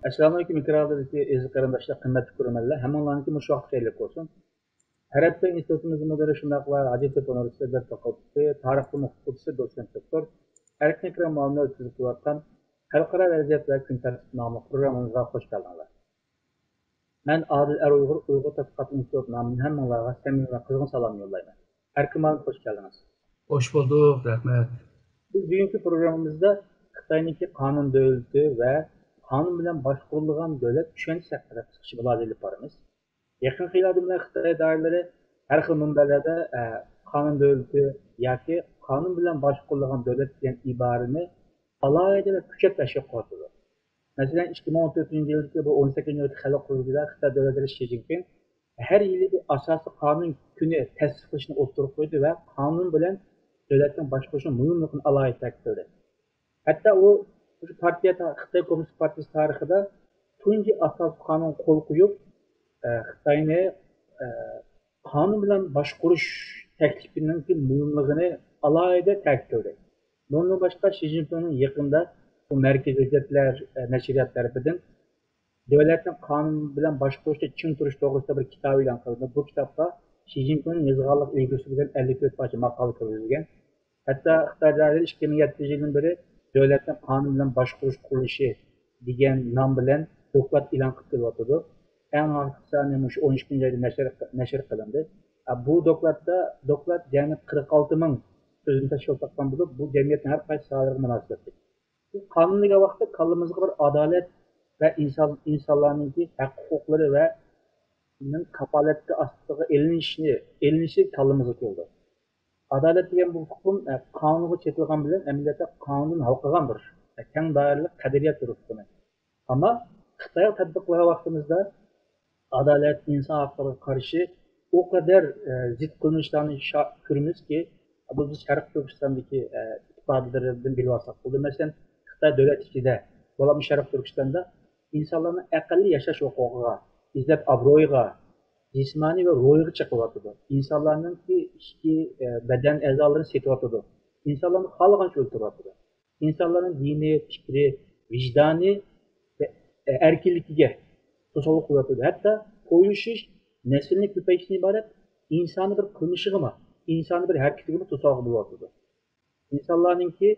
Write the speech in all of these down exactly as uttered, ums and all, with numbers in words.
ئەسسالامۇئەلەيكۇم، ئېكران ئالدىدىكى ئەزىز قېرىنداشلار، قىممەتلىك كۆرۈرمەنلەر، ھەممىڭلارنىڭكى مۇشۇ ۋاقتى خەيرلىك بولسۇن. ھەرەتتە ئىنستىتۇتىمىز مۇدىرى، شۇنداقلا ھاجەتتېپە ئۇنىۋېرسىتېتى دەرس فاكۇلتېتى تارىخ ئوقۇتقۇچىسى، دوتسېنت دوكتور ئەركىن ئەكرەم مۇئەللىملەر ئۆتكۈزۈپ كېلىۋاتقان خەلقئارا ۋەزىيەت ۋە كۈن تەرتىپى ناملىق پروگراممىمىزغا خوش كەلدىڭلار. مەن ئادىل ئەر ئۇيغۇر، ئۇيغۇر تەتقىقات ئىنستىتۇتى نامىدىن ھەممىڭلارغا سەمىمىي ۋە قىزغىن سالام يوللايمەن. ئەركىن مۇئەللىم، خوش كەلدىڭىز. خوش بولدۇق، رەھمەت. بىز بۈگۈنكى پروگراممىمىزدا خىتاينىڭكى قانۇن دۆلىتى ۋە قانۇن بىلەن باشقۇرۇلىدىغان دۆلەت چۈشەنچىسى ھەققىدە قىسقىچە مۇلاھىزە ئېلىپ بارىمىز. يېقىنقى يىللاردىن بۇيان خىتاي ئىدارىلىرى ھەر خىل مۇنبەرلەردە، ئە، قانۇن دۆلىتى ياكى قانۇن بىلەن باشقۇرۇلىدىغان دۆلەت دېگەن ئىبارىنى ئالاھىدە ۋە كۈچەپ تەشۋىق قىلىۋاتىدۇ. مەسىلەن، ئىككى مىڭ ئون تۆتىنچى يىلدىكى بۇ ئون سەككىزىنچى ئايدىكى خەلق قۇرۇلتىيىدا خىتاي دۆلەت رەئىسى شى جىنپىڭ ھەر يىلى بىر ئاساسىي قانۇن كۈنى تەسىس قىلىشنى ئوتتۇرىغا قويدى ۋە قانۇن بىلەن دۆلەتنىڭ باشقۇرۇشىنىڭ مۇھىملىقىنى ئالاھىدە تەكىتلىدى. ھەتتا ئۇ شۇ پارتىيە تا-، خىتاي كوممۇنىست پارتىيىسى تارىخىدا تۇنجى ئاساسىي قانۇنغا قول قويۇپ، ئە، خىتاينى، ئە، قانۇن بىلەن باشقۇرۇش تەكلىپىنىڭكى مۇھىملىقىنى ئالاھىدە تەكىتلىدى. بۇندىن باشقا، شى جىنپىڭنىڭ يېقىندا بۇ مەركىزىي ھۆججەتلەر، ئە، نەشرىيات تەرىپىدىن دۆلەتنىڭ قانۇن بىلەن باشقۇرۇشتا چىڭ تۇرۇش توغرىسىدا بىر كىتاب ئېلان قىلىندى. بۇ كىتابقا شى جىنپىڭنىڭ يازغانلىقى ئىلگىرى سۈرگەن ئەللىك تۆت پارچە ماقالە كىرگۈزۈلگەن. ھەتتا خىتاي دائىرىلىرى ئىككى مىڭ يەتتىنچى يىلدىن بېرى دۆلەتنىڭ قانۇن بىلەن باشقۇرۇش قۇرۇلۇشى دېگەن نام بىلەن دوكلات ئېلان قىلىپ كېلىۋاتىدۇ. ئەڭ ئاخىرقى سانى مۇشۇ ئون ئىككىنچى ئايدا نەشر، نەشر قىلىندى. ئە، بۇ دوكلاتتا، دوكلات يەنى قىرىق ئالتە مىڭ سۆزنى تەشكىل تاپقان بولۇپ، بۇ جەمئىيەتنىڭ ھەر قايسى ساھەلىرىگە مۇناسىۋەتلىك. بۇ قانۇن دېگەن ۋاقىتتا كاللىمىزغا بىر ئادالەت ۋە ئىنسان، ئىنسانلارنىڭكى ھەق ھوقۇقلىرى ۋە نىڭ كاپالەتكە ئاستىغا ئېلىنىشنى، ئېلىنىشى كاللىمىزغا كېلىدۇ. ئادالەت دېگەن بۇ ئۇقۇم، ئە، قانۇنغا چېتىلغان بىلەن ئەمەلىيەتتە قانۇندىن ھالقىغان بىر، ئە، كەڭ دائىرىلىك قەدرىيەت بىر ئۇقۇمى. ئەمما خىتايغا تەتبىقلىغان ۋاقتىمىزدا ئادالەت، ئىنسان ھەقلىرىغا قارشى ئۇ قەدەر، ئە، زىت قىلمىشلارنى شا-، كۆرىمىزكى، بۇ بىز شەرقىي تۈركىستاندىكى، ئە، ئىپادىلىرىدىن بىلىۋالساق بولىدۇ. مەسىلەن، خىتاي دۆلەت ئىچىدە، بولۇپمۇ شەرقىي تۈركىستاندا ئىنسانلارنىڭ ئەقەللىي ياشاش ھوقۇقىغا، ئىززەت-ئابرۇيىغا، جىسمانىي ۋە روھىغا چېقىۋاتىدۇ. ئىنسانلارنىڭكى ئىچكى، ئە، بەدەن ئەزالىرىنى سېتىۋاتىدۇ. ئىنسانلارنى خالىغانچە ئۆلتۈرۈۋاتىدۇ. ئىنسانلارنىڭ دىنى، پىكرى، ۋىجدانى ۋە، ئە، ئەركىنلىكىگە توسالغۇ قويۇۋاتىدۇ. ھەتتا تويلىشىش، نەسىلنى كۆپەيتىشتىن ئىبارەت ئىنسانىي بىر قىلمىشىغىمۇ، ئىنسانىي بىر ھەرىكىتىگىمۇ توسالغۇ بولۇۋاتىدۇ. ئىنسانلارنىڭكى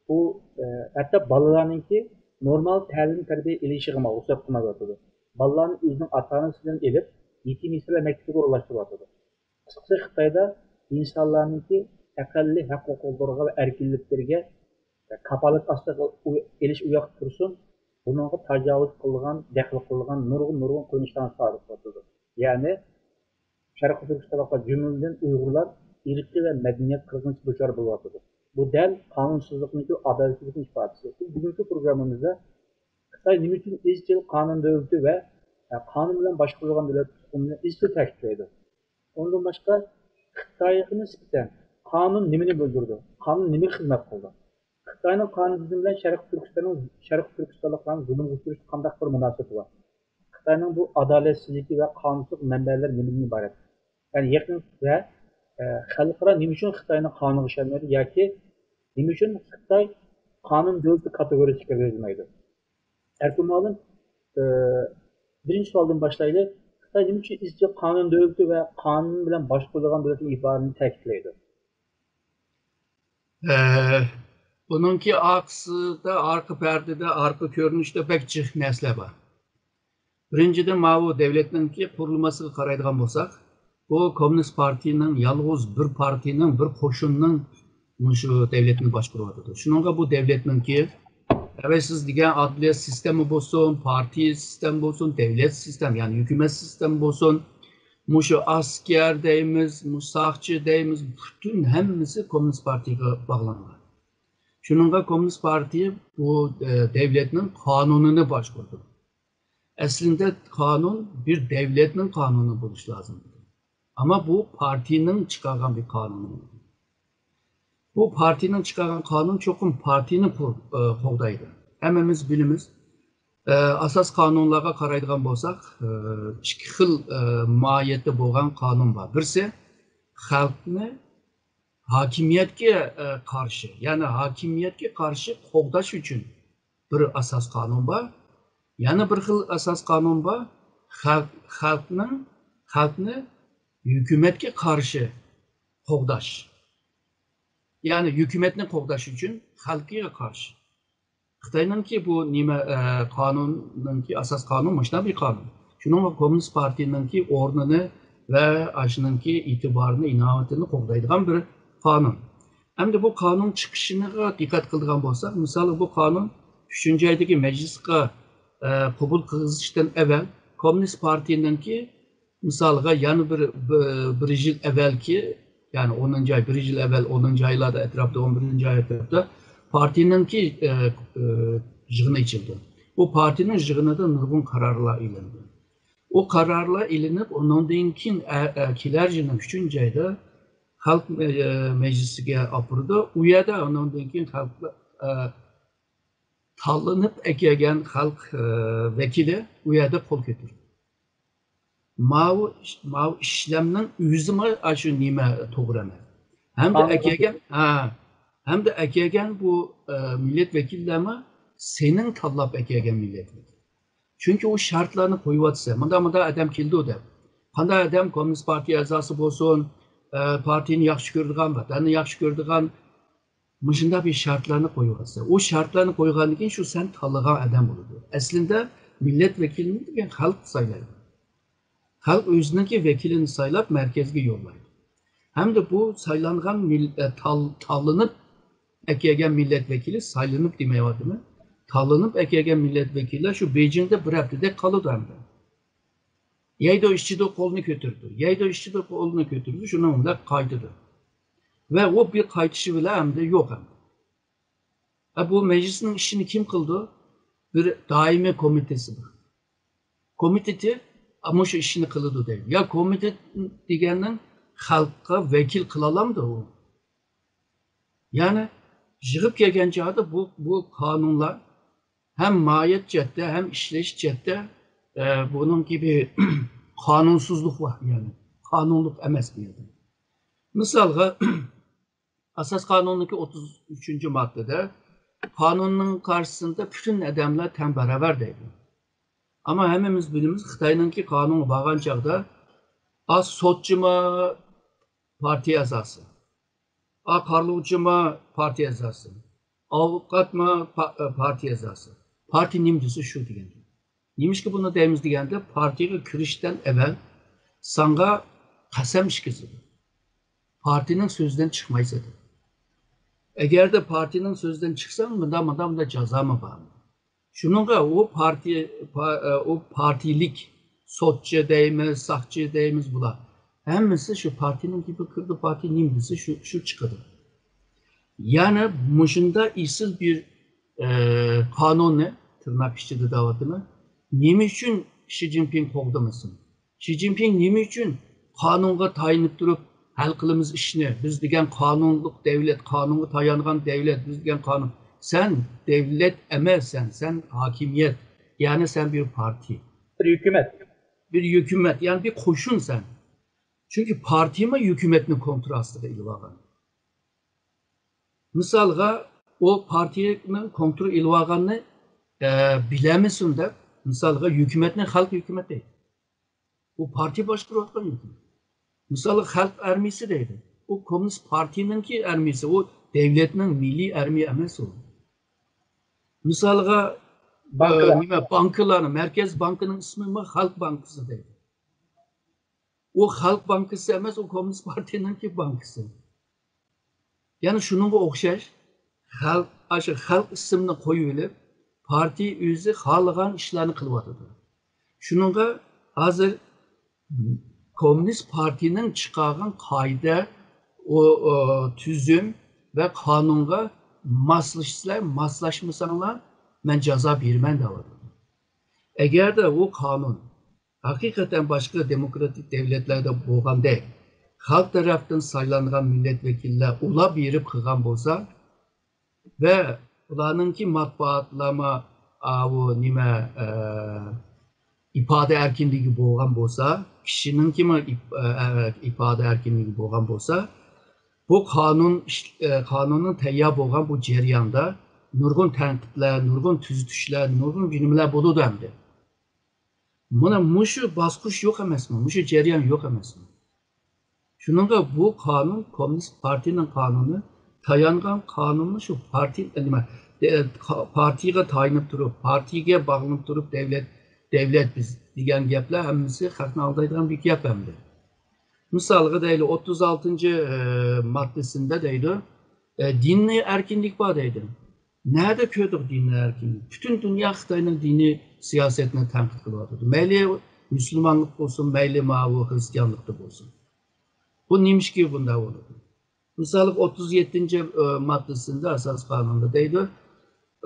بۇ، ئە، ھەتتا بالىلارنىڭكى نورمال تەلىم تەربىيە ئېلىشىغىمۇ رۇخسەت قىلمايۋاتىدۇ. بالىلارنى ئۆزىنىڭ ئاتا-ئانىسى بىلەن ئېلىپ، يېتىم يېسىرلار مەكتىپىگە ئورۇنلاشتۇرۇۋاتىدۇ. قىسقىسى، خىتايدا ئىنسانلارنىڭكى ئەقەللىي ھەق ھوقۇقلىرىغا ۋە ئەركىنلىكلىرىگە كاپالەت ئاستىغا ئېلىش ئۇ ياقتا تۇرسۇن، بۇنىڭغا تاجاۋۇز قىلىدىغان، دەخلى قىلىدىغان نۇرغۇن، نۇرغۇن قىلمىشلارنى سادىر قىلىۋاتىدۇ. يەنى، شەرقىي تۈركىستانلىقلار، جۈملىدىن ئۇيغۇرلار ئىرقىي ۋە مەدەنىيەت قىرغىنچىلىقىغا دۇچار بولۇۋاتىدۇ. بۇ دەل قانۇنسىزلىقنىڭكى، ئادالەتسىزلىكنىڭ ئىپادىسى. بىز بۈگۈنكى پروگراممىمىزدا خىتاي نېمە ئۈچۈن ئىزچىل قانۇن دۆلىتى ۋە، ئە، قانۇن بىلەن باشقۇرۇلغان دۆلەت ئۇقۇمىنى ئىزچىل تەكىتلەيدۇ؟ ئۇندىن باشقا، خىتايغا نىسبەتەن قانۇن نېمىنى بىلدۈرىدۇ؟ قانۇن نېمىگە خىزمەت قىلىدۇ؟ خىتاينىڭ قانۇن تۈزۈمى بىلەن شەرقىي تۈركىستاننىڭ، شەرقىي تۈركىستانلىقلارنى زۇلۇمغا ئۇچرىتىشتا قانداق بىر مۇناسىۋىتى بار؟ خىتاينىڭ بۇ ئادالەتسىزلىكى ۋە قانۇنسىزلىق مەنبەلىرى نېمىدىن ئىبارەت؟ يەنى يېقىن ۋە، ئە، خەلقئارا نېمە ئۈچۈن خىتاينىڭ قانۇنىغا ئىشەنمەيدۇ ياكى نېمە ئۈچۈن خىتاي قانۇن دۆلىتى كاتېگورىيىسىگە كىرگۈزۈلمەيدۇ؟ ئەركىن مۇئەللىم، ئە، بىرىنچى سوئالدىن باشلايلى. خىتاي نېمە ئۈچۈن ئىزچىل قانۇن دۆلىتى ۋە قانۇن بىلەن باشقۇرۇلىدىغان دۆلەتنىڭ ئىبارىنى تەكىتلەيدۇ؟ ئە، بۇنىڭكى ئارقىسىدا، ئارقا پەردىدە، ئارقا كۆرۈنۈشتە بەك جىق نەرسىلەر بار. بىرىنچىدىن، ماۋۇ دەۋلەتنىڭكى قۇرۇلمىسىغا قارايدىغان بولساق، بۇ كوممۇنىست پارتىيىنىڭ يالغۇز بىر پارتىيىنىڭ، بىر قوشۇننىڭ مۇشۇ دەۋلەتنى باشقۇرۇۋاتىدۇ. شۇنىڭغا بۇ دەۋلەتنىڭكى، ئەۋەي، سىز دېگەن ئادلىيە سىستېما بولسۇن، پارتىيە سىستېما بولسۇن، دەۋلەت سىستېما، يەنى ھۆكۈمەت سىستېما بولسۇن، مۇشۇ ئەسكەر دەيمىز، مۇ ساقچى دەيمىز، پۈتۈن ھەممىسى كوممۇنىست پارتىيىگە باغلانغان. شۇنىڭغا كوممۇنىست پارتىيە بۇ، ئە، دەۋلەتنىڭ قانۇنىنى باشقۇرىدۇ. ئەسلىندە قانۇن بىر دەۋلەتنىڭ قانۇنى بولۇشى لازىم. ئەمما بۇ پارتىيىنىڭ چىقارغان بىر قانۇنى. بۇ پارتىيىنىڭ چىقارغان قانۇن چوقۇم پارتىيىنى قو-، ئە، قوغدايدۇ. ھەممىمىز بىلىمىز، ئە، ئاساس قانۇنلارغا قارايدىغان بولساق، ئە، ئىككى خىل، ئە، ماھىيەتتە بولغان قانۇن بار. بىرسى خەلقنى ھاكىمىيەتكە، ئە، قارشى، يەنى ھاكىمىيەتكە قارشى قوغداش ئۈچۈن بىر ئاساس قانۇن بار. يەنە بىر خىل ئاساس قانۇن بار. خەلق، خەلقنىڭ، خەلقنى ھۆكۈمەتكە قارشى قوغداش. يەنى ھۆكۈمەتنى قوغداش ئۈچۈن خەلقىگە قارشى. خىتاينىڭكى بۇ نېمە، ئە، قانۇننىڭكى ئاساس قانۇن مۇشۇنداق بىر قانۇن. شۇنىڭغا كوممۇنىست پارتىيىنىڭكى ئورنىنى ۋە ئاشۇنىڭكى ئېتىبارىنى، ئىناۋىتىنى قوغدايدىغان بىر قانۇن. ئەمدى بۇ قانۇن چىقىشىغا دىققەت قىلىدىغان بولساق، مىسالى بۇ قانۇن ئۈچىنچى ئايدىكى مەجلىسقا، ئە، قوبۇل قىلغۇزۇشتىن ئەۋەل كوممۇنىست پارتىيىنىڭكى مىسالغا يەنە بىر، بىر، بىر يىل ئەۋەلكى، يەنى ئونىنچى ئاي، بىر يىل ئەۋەل ئونىنچى ئايلاردا ئەتراپتا، ئون بىرىنچى ئاي ئەتراپتا پارتىيىنىڭكى، ئە، ئە، يىغىنى ئېچىلدى. بۇ پارتىيىنىڭ يىغىنىدا نۇرغۇن قارارلار ئېلىندى. ئۇ قارارلار ئېلىنىپ، ئۇنىڭدىن كېيىن، ئە، ئە، كېلەر يىلنىڭ ئۈچىنچى ئايدا خەلق، ئە، مەجلىسىگە ئاپىرىدۇ. ئۇ يەردە ئۇنىڭدىن كېيىن خەلق، ئە، تاللىنىپ ئەكەلگەن خەلق، ئە، ۋەكىلى ئۇ يەردە قول كۆتۈرىدۇ. ماۋۇ، ماۋۇ ئىشلەمنىڭ ئۆزىمۇ ئاشۇ نېمە توغرا ئەمەس. ھەمدە ئەكەلگەن، ھە، ھەمدە ئەكەلگەن بۇ، ئە، مىللەت ۋەكىللەرمۇ سېنىڭ تاللاپ ئەكەلگەن مىللەت ۋەكىلى. چۈنكى ئۇ شەرتلەرنى قويۇۋاتىسەن. مۇنداق، مۇنداق ئادەم كېلىدۇ دەپ. قانداق ئادەم؟ كوممۇنىست پارتىيە ئەزاسى بولسۇن، ئە، پارتىيىنى ياخشى كۆرىدىغان، ۋەتەننى ياخشى كۆرىدىغان، مۇشۇنداق بىر شەرتلەرنى قويۇۋاتىسەن. ئۇ شەرتلەرنى قويغاندىن كېيىن شۇ سەن تاللىغان ئادەم بولىدۇ. ئەسلىدە مىللەت ۋەكىلىنى دېگەن خەلق سايلايدۇ. خەلق ئۆزىنىڭكى ۋەكىلىنى سايلاپ مەركەزگە يوللايدۇ. ھەمدە بۇ سايلانغان مىل-، ئە، تال-، تاللىنىپ ئەكەلگەن مىللەت ۋەكىلى، سايلىنىپ دېمەيۋاتىمەن، تاللىنىپ ئەكەلگەن مىللەت ۋەكىللەر شۇ بېيجىڭدا بىر ھەپتىدەك قالىدۇ ھەمدە. يەيدۇ، ئىچىدۇ، قولىنى كۆتۈرىدۇ. يەيدۇ، ئىچىدۇ، قولىنى كۆتۈرىدۇ. شۇنىڭ بىلەن قايتىدۇ. ۋە ئۇ بىر قايتىشى بىلەن ئەمدى يوق ئەمدى. ئە، بۇ مەجلىسنىڭ ئىشىنى كىم قىلىدۇ؟ بىر دائىمىي كومىتېتى بار. كومىتېتى، ئە، مۇشۇ ئىشنى قىلىدۇ دەيدۇ. يا كومىتېت دېگەننىڭ خەلققە ۋەكىل قىلالامدۇ ئۇ؟ يەنى يىغىپ كەلگەن چاغدا بۇ، بۇ قانۇنلار ھەم ماھىيەت جەھەتتە، ھەم ئىشلەش جەھەتتە، ئە، بۇنىڭكى بىر قانۇنسىزلىق بار، يەنى قانۇنلۇق ئەمەس بۇ يەردە. مىسالغا، ئاساس قانۇننىڭكى ئوتتۇز ئۈچىنچى ماددىدە قانۇننىڭ قارشىسىدا پۈتۈن ئادەملەر تەڭ باراۋەر دەيدۇ. ئەمما ھەممىمىز بىلىمىز، خىتاينىڭكى قانۇنغا بارغان چاغدا، ئا، سوتچىمۇ پارتىيە ئەزاسى، ئا، قارلىغۇچىمۇ پارتىيە ئەزاسى، ئاۋۇكاتمۇ پا-، پارتىيە ئەزاسى. پارتىيە نېمە دېسە شۇ دېگەن. نېمىشقا بۇنى دەيمىز دېگەندە، پارتىيەگە كىرىشتىن ئەۋەل ساڭا قەسەم ئىچكۈزىدۇ. پارتىيىنىڭ سۆزىدىن چىقمايسەن. ئەگەردە پارتىيىنىڭ سۆزىدىن چىقساڭ، مۇنداق، مۇنداق، مۇنداق جازامۇ بار. شۇنىڭغا ئۇ پارتىيە، پا-، ئۇ پارتىيىلىك، سوتچى دەيمىز، ساقچى دەيمىز بۇلار. ھەممىسى شۇ پارتىيىنىڭ گېپىگە كىرىدۇ، پارتىيە نېمە دېسە شۇ، شۇ چىقىدۇ. يەنى مۇشۇنداق ئېسىل بىر، ئە، قانۇننى، تىرناق ئىچىدە دەۋاتىمەن، نېمە ئۈچۈن شى جىنپىڭ قوغدىمىسۇن؟ شى جىنپىڭ نېمە ئۈچۈن قانۇنغا تايىنىپ تۇرۇپ ھەل قىلىمىز ئىشنى، بىز دېگەن قانۇنلۇق دەۋلەت، قانۇنغا تايانغان دەۋلەت، بىز دېگەن قانۇن. سەن دەۋلەت ئەمەس، سەن، سەن ھاكىمىيەت، يەنى سەن بىر پارتىيە. بىر ھۆكۈمەت. بىر ھۆكۈمەت، يەنى بىر قوشۇن سەن. چۈنكى پارتىيىمۇ ھۆكۈمەتنى كونترول ئاستىغا ئېلىۋالغان. مىسالغا، ئۇ پارتىيەنىڭ كونترول ئېلىۋالغاننى، ئە، بىلەمسۇن دەپ، مىسالغا، ھۆكۈمەتنى خەلق ھۆكۈمەت دەيدۇ. ئۇ پارتىيە باشقۇرۇۋاتقان ھۆكۈمەت. مىسالغا، خەلق ئارمىيىسى دەيدۇ. ئۇ كوممۇنىست پارتىيىنىڭكى ئارمىيىسى، ئۇ دەۋلەتنىڭ مىللىي ئارمىيە ئەمەس ئۇ. مىسالغا، بانكىلار. ئە، نېمە، بانكىلارنى، مەركەز بانكىنىڭ ئىسمىمۇ خەلق بانكىسى دەيدۇ. ئۇ خەلق بانكىسى ئەمەس، ئۇ كوممۇنىست پارتىيىنىڭكى بانكىسى. يەنى شۇنىڭغا ئوخشاش، خەلق، ئاشۇ خەلق ئىسمىنى قويۇۋېلىپ، پارتىيە ئۆزى خالىغان ئىشلارنى قىلىۋاتىدۇ. شۇنىڭغا ھازىر كوممۇنىست پارتىيىنىڭ چىقارغان قائىدە، ئۇ، ئۇ، تۈزۈم ۋە قانۇنغا ماسلىشىسىلەر، ماسلاشمىساڭلار، مەن جازا بېرىمەن دەۋاتىدۇ. ئەگەردە ئۇ قانۇن ھەقىقەتەن باشقا دېموكراتىك دەۋلەتلەردە بولغاندەك، خەلق تەرەپتىن سايلانغان مىللەت ۋەكىللەر ئۇلار بېرىپ قىلغان بولسا ۋە ئۇلارنىڭكى مەتبۇئاتلارمۇ، ئاۋۇ نېمە، ئە، ئىپادە ئەركىنلىكى بولغان بولسا، كىشىنىڭكىمۇ ئىپ-، ئە، ئە، ئىپادە ئەركىنلىكى بولغان بولسا، بۇ قانۇن ئىش-، ئە، قانۇننىڭ تەييار بولغان بۇ جەرياندا نۇرغۇن تەنقىدلەر، نۇرغۇن تۈزىتىشلەر، نۇرغۇن نېمىلەر بولىدۇ ئەمدى. مانا مۇشۇ باسقۇچ يوق ئەمەسمۇ؟ مۇشۇ جەريان يوق ئەمەسمۇ؟ شۇنىڭغا بۇ قانۇن، كوممۇنىست پارتىيىنىڭ قانۇنى، تايانغان قانۇنمۇ شۇ پارتىي، نېمە، دە-، قا-، پارتىيىگە تايىنىپ تۇرۇپ، پارتىيىگە باغلىنىپ تۇرۇپ دەۋلەت، دەۋلەت بىز دېگەن گەپلەر ھەممىسى خەقنى ئالدايدىغان بىر گەپ ئەمدى. مىسالغا دەيلى، ئوتتۇز ئالتىنچى، ئە، ماددىسىندە دەيدۇ، ئە، دىننى ئەركىنلىك بار دەيدۇ. نەدە كۆردۇق دىننى ئەركىنلىك؟ پۈتۈن دۇنيا خىتاينىڭ دىنىي سىياسەتنى تەنقىد قىلىۋاتىدۇ. مەيلى مۇسۇلمانلىق بولسۇن، مەيلى ماۋۇ خرىستىيانلىقتا بولسۇن. بۇ نېمىشقا بۇنداق بولىدۇ؟ مىسالغا، ئوتتۇز يەتتىنچى، ئە، ماددىسىدا ئاساسىي قانۇندا دەيدۇ،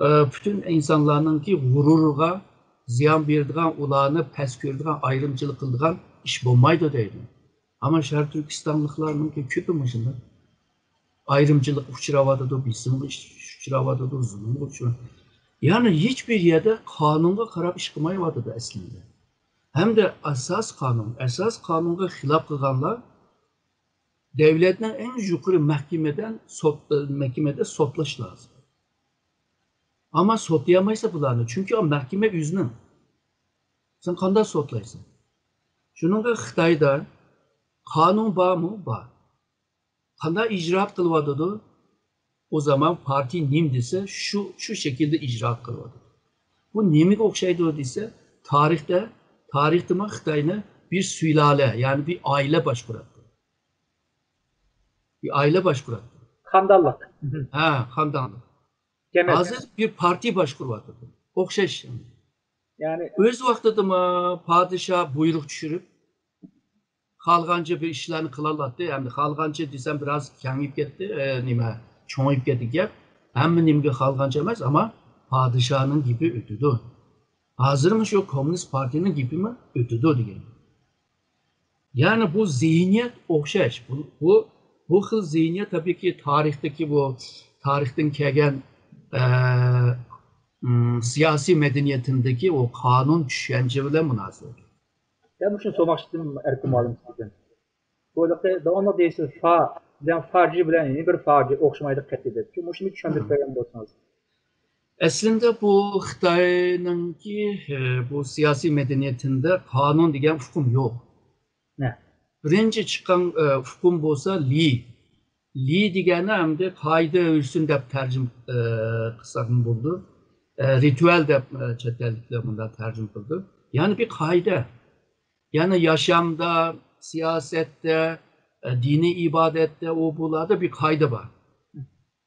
ئە، پۈتۈن ئىنسانلارنىڭكى غۇرۇرىغا زىيان بېرىدىغان، ئۇلارنى پەس كۆرىدىغان، ئايرىمچىلىق قىلىدىغان ئىش بولمايدۇ دەيدۇ. ئەمما شەرقىي تۈركىستانلىقلارنىڭكى كۆپى مۇشۇنداق. ئايرىمچىلىققا ئۇچراۋاتىدۇ، بېسىمغا ئۇچ-، ئۇچراۋاتىدۇ، زۇلۇمغا ئۇچراۋاتىدۇ. يەنى ھېچبىر يەردە قانۇنغا قاراپ ئىش قىلمايۋاتىدۇ ئەسلىندە. ھەمدە ئاساس قانۇن، ئاساس قانۇنغا خىلاپ قىلغانلار دەۋلەتنىڭ ئەڭ يۇقىرى مەھكىمىدىن سوت، مەھكىمىدە سوتلاش لازىم. ئەمما سوتلىيالمايسەن بۇلارنى، چۈنكى ئۇ مەھكىمە ئۆزىنىڭ. سەن قانداق سوتلايسەن؟ شۇنىڭغا خىتايدا قانۇن بارمۇ؟ بار. قانداق ئىجرا قىلىۋاتىدۇ؟ ئۇ زامان پارتىيە نېمە دېسە، شۇ، شۇ شەكىلدە ئىجرا قىلىۋاتىدۇ. بۇ نېمىگە ئوخشايدۇ دېسە، تارىختا، تارىختىمۇ خىتاينى بىر سۇلالە، يەنى بىر ئائىلە باشقۇراتتى. بىر ئائىلە باشقۇراتتى. خاندانلىق. ھە، خاندانلىق. جەمئىيەت. ھازىر بىر پارتىيە باشقۇرۇۋاتىدۇ. ئوخشاش. يەنى ئۆز ۋاقتىدىمۇ پادىشاھ بۇيرۇق چۈشۈرۈپ، خالىغانچە بىر ئىشلارنى قىلالاتتى. ئەمدى خالىغانچە دېسەم، بىراز كېڭىيىپ كەتتى، ئە، نېمە، چوڭىيىپ كەتتى گەپ. ھەممە نېمىگە خالىغانچە ئەمەس، ئەمما پادىشاھنىڭ گېپى ئۆتىدۇ. ھازىرمۇ شۇ كوممۇنىست پارتىيىنىڭ گېپىمۇ ئۆتىدۇ دېگەن. يەنى بۇ زېھنىيەت ئوخشاش. بۇ، بۇ، بۇ خىل زېھنىيەت تەبىئىيكى تارىختىكى بۇ، تارىختىن كەلگەن، ئە، ئىم، سىياسىي مەدەنىيىتىندىكى ئۇ قانۇن چۈشەنچە بىلەن مۇناسىۋەتلىك. يا، مۇشۇنى سورىماقچى ئىدىم، ئەركىن مۇئەللىم سىزدىن. بۇ داۋاملىق دەيسىز، فا بىلەن فاجى بىلەن يەنە بىر فاجى ئوخشىمايدۇ قەتئىي دەپ. شۇ، مۇشۇنى چۈشەندۈرۈپ بەرگەن بولسىڭىز. ئەسلىندە بۇ خىتاينىڭكى، ئە، بۇ سىياسىي مەدەنىيىتىندە قانۇن دېگەن ئۇقۇم يوق. نە؟ بىرىنچى چىققان، ئە، ئۇقۇم بولسا لى. لى دېگەننى ئەمدى قائىدە ھۆسن دەپ تەرجىمە، ئە، قىلساقمۇ بولىدۇ. ئە، رىتۇئال دەپ، ئە، چەت ئەللىكلەر مۇنداق تەرجىمە قىلىدۇ. يەنى بىر قائىدە. يەنى ياشامدا، سىياسەتتە، ئە، دىنىي ئىبادەتتە، ئۇ بۇلاردا بىر قائىدە بار.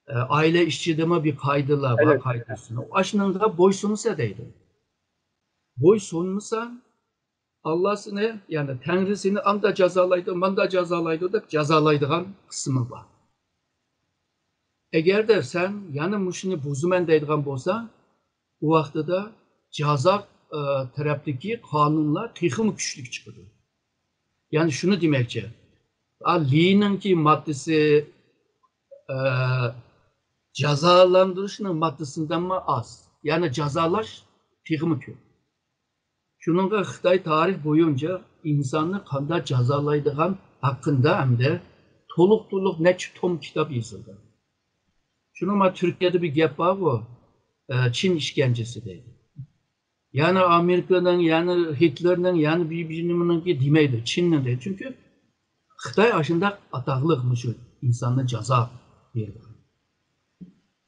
ئە، ئائىلە ئىچىدىمۇ بىر قائىدىلار بار، ئەلۋەتتە. قائىدە ھۆسن. ئاشۇنىڭغا بويسۇنسا دەيدۇ. بويسۇنمىساڭ، ئاللا سېنى، يەنى تەڭرى سېنى ئاندا جازالايدۇ، ماندا جازالايدۇ دەپ جازالايدىغان قىسمى بار. ئەگەردە سەن يەنە مۇشۇنى بۇزىمەن دەيدىغان بولساڭ، ئۇ ۋاقتىدا جازا، ئە، تەرەپتىكى قانۇنلار تېخىمۇ كۈچلۈك چىقىدۇ. يەنى شۇنى دېمەكچى، ئا، لىنىڭكى ماددىسى، ئە، جازالاندۇرۇشنىڭ ماددىسىدىنمۇ ئاز. يەنى جازالاش تېخىمۇ كۆپ. شۇنىڭغا خىتاي تارىخ بويىچە ئىنساننى قانداق جازالايدىغان ھەققىندە ئەمدى تولۇق-تولۇق نەچچە توم كىتاب يېزىلغان. شۇنىڭ بىلەن تۈركىيەدە بىر گەپ بارغۇ، ئە، چىن ئىشكەنجىسى دەيدۇ. يەنى ئامېرىكىنىڭ، يەنى ھىتلېرنىڭ، يەنى بىر، بىر نېمىنىڭكى دېمەيدۇ، چىننىڭ دەيدۇ. چۈنكى خىتاي ئاشۇنداق ئاتاقلىق مۇشۇ ئىنساننى جازا بېرىدىغان.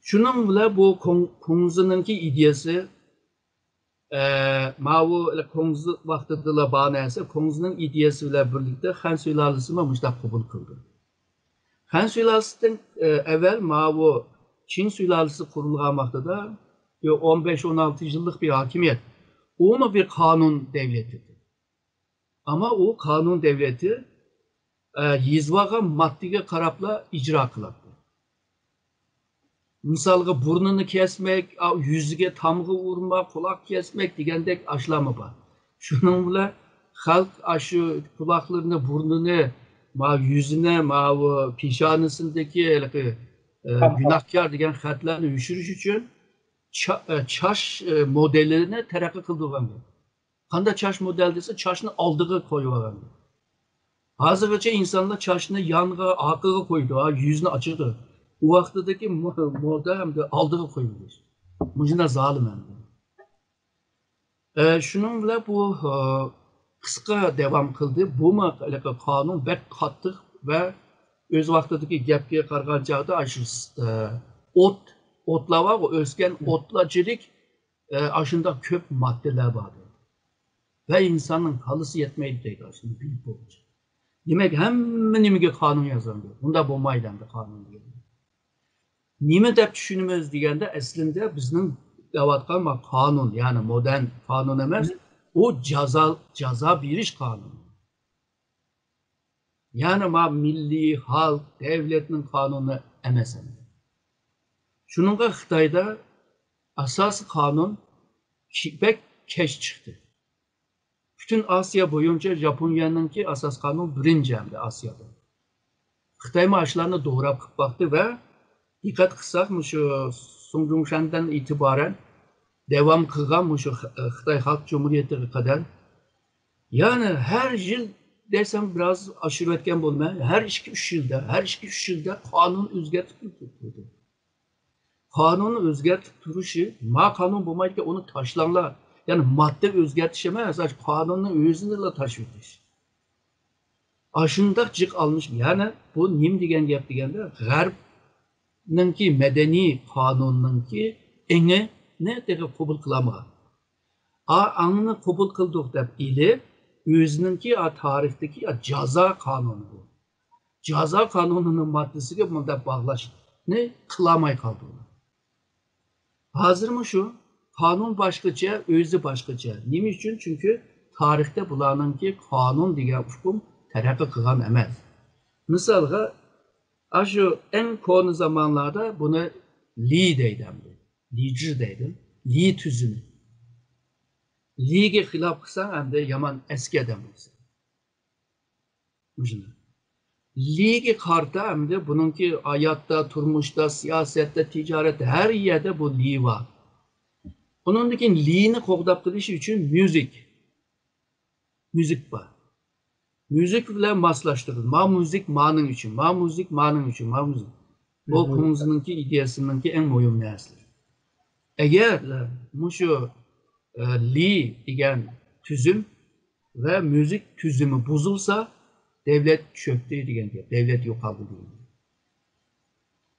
شۇنىڭ بىلەن بۇ كۇڭ-، كۇڭزىنىڭكى ئىدىيەسى، ئە، ماۋۇ كۇڭزى ۋاقتىدىلا بار نەرسە، كۇڭزىنىڭ ئىدىيەسى بىلەن بىرلىكتە خەن سۇلالىسىمۇ مۇشۇنداق قوبۇل قىلدى. خەن سۇلالىسىدىن، ئە، ئەۋۋەل ماۋۇ چىن سۇلالىسى قۇرۇلغان ۋاقتىدا بىر ئون بەش، ئون ئالتە يىللىق بىر ھاكىمىيەت. ئۇمۇ بىر قانۇن دەۋلىتى ئىدى. ئەمما ئۇ قانۇن دەۋلىتى، ئە، يېزىۋالغان ماددىگە قاراپلا ئىجرا قىلاتتى. مىسالغا، بۇرنىنى كەسمەك، ئا، يۈزىگە تامغا ئۇرماق، قۇلاق كەسمەك دېگەندەك ئاشۇلارمۇ بار. شۇنىڭ بىلەن خەلق ئاشۇ قۇلاقلىرىنى، بۇرنىنى، ماۋۇ يۈزىنى، ماۋۇ پېشانىسىندىكى ھېلىقى، ئە، تامغا، گۇناھكار دېگەن خەتلەرنى ئۆچۈرۈش ئۈچۈن چا-، ئە، چاچ، ئە، مودېلىنى تەرەققىي قىلدۇرغان. قانداق چاچ مودېل دېسە، چاچنى ئالدىغا قويۇۋالغان. ھازىرغىچە ئىنسانلار چاچنى يانغا، ئارقىغا قويىدۇ، ھا، يۈزنى ئاچىدۇ. ئۇ ۋاقتىدىكى مو-، مودا ھەمدە ئالدىغا قويۇۋېلىش. مۇشۇنداق زالىم ئەمدى. ئە، شۇنىڭ بىلەن بۇ، ئە، قىسقا داۋام قىلدى. بۇمۇ ھېلىقى قانۇن بەك قاتتىق ۋە ئۆز ۋاقتىدىكى گەپكە قارىغان چاغدا ئاشۇ، ئە، ئوت، ئوتلار بارغۇ، ئۆسكەن ئوتلار جىلىك، ئە، ئاشۇنداق كۆپ ماددىلار بار دەيدۇ. ۋە ئىنساننىڭ كاللىسى يەتمەيدۇ دەيدۇ ئاشۇنى بىلىپ بولغۇچە. دېمەك، ھەممە نېمىگە قانۇن يازغان گەپ. ئۇنداق بولمايدۇ ئەمدى قانۇن دېگەن. نېمە دەپ چۈشىنىمىز دېگەندە، ئەسلىندە بىزنىڭ دەۋاتقان ما-، قانۇن، يەنى مودېرن قانۇن ئەمەس، ئۇ جازا، جازا بېرىش قانۇنى. يەنى ما مىللىي، خەلق، دەۋلەتنىڭ قانۇنى ئەمەس ئەمدى. شۇنىڭغا خىتايدا ئاساسىي قانۇن كى-، بەك كەچ چىقتى. پۈتۈن ئاسىيا بويىچە ياپونىيەنىڭكى ئاساسىي قانۇن بىرىنچى ئەمدى ئاسىيادا. خىتايمۇ ئاشۇلارنى دوراپ قىلىپ باقتى ۋە دىققەت قىلساق، مۇشۇ سۇڭجۇڭشەندىن ئېتىبارەن داۋام قىلغان مۇشۇ خ-، خىتاي خەلق جۇمھۇرىيىتىگە قەدەر، يەنى ھەر يىل دېسەم بىراز ئاشۇرۇۋەتكەن بولىمەن، ھەر ئىككى، ئۈچ يىلدا، ھەر ئىككى، ئۈچ يىلدا قانۇن ئۆزگەرتىپ تۇرىدۇ. قانۇننى ئۆزگەرتىپ تۇرۇشى، ما قانۇن بولمايدىكەن، ئۇنى تاشلاڭلار. يەنى ماددا ئۆزگەرتىش ئەمەس، قانۇننىڭ ئۆزىنىلا تاشلىۋېتىش. ئاشۇنداق جىق ئالمىش، يەنى بۇ نېمە دېگەن گەپ دېگەندە، غەربنىڭكى مەدەنىي قانۇننىڭكى ئېڭىنى تېخى قوبۇل قىلالمىغان. ئا، ئاڭنى قوبۇل قىلدۇق دەپ ئېلىپ، ئۆزىنىڭكى، ئا، تارىختىكى، ئا، جازا قانۇنى بۇ. جازا قانۇنىنىڭ ماددىسىگە مۇنداق باغلاشنى قىلالماي قالدى. ھازىرمۇ شۇ، قانۇن باشقىچە، ئۆزى باشقىچە. نېمە ئۈچۈن؟ چۈنكى تارىختا بۇلارنىڭكى قانۇن دېگەن ئۇقۇم تەرەققىي قىلغان ئەمەس. مىسالغا، ئاشۇ ئەڭ كونا زامانلاردا بۇنى لى دەيدۇ ئەمدى. لىجى دەيدۇ. لى تۈزۈمى. لىگە خىلاپ قىلساڭ، ئەمدى يامان ئەسكى ئادەم بولىسەن. مۇشۇنداق. لىگە قارىتا ئەمدى بۇنىڭكى ھاياتتا، تۇرمۇشتا، سىياسەتتە، تىجارەتتە، ھەر يەردە بۇ لى بار. ئۇنىڭدىن كېيىن لىنى قوغداپ قېلىش ئۈچۈن مۇزىك. مۇزىك بار. مۇزىك بىلەن ماسلاشتۇرىدۇ. ما مۇزىك مانىڭ ئۈچۈن، ما مۇزىك مانىڭ ئۈچۈن، ما مۇزىك. بۇ كۇڭزىنىڭكى ئىدىيەسىنىڭكى ئەڭ مۇھىم نەرسىلىرى. ئەگەر مۇشۇ، ئە، لى دېگەن تۈزۈم ۋە مۇزىك تۈزۈمى بۇزۇلسا، دەۋلەت چۆكتى دېگەن گەپ، دەۋلەت يوقالدى دېگەن گەپ.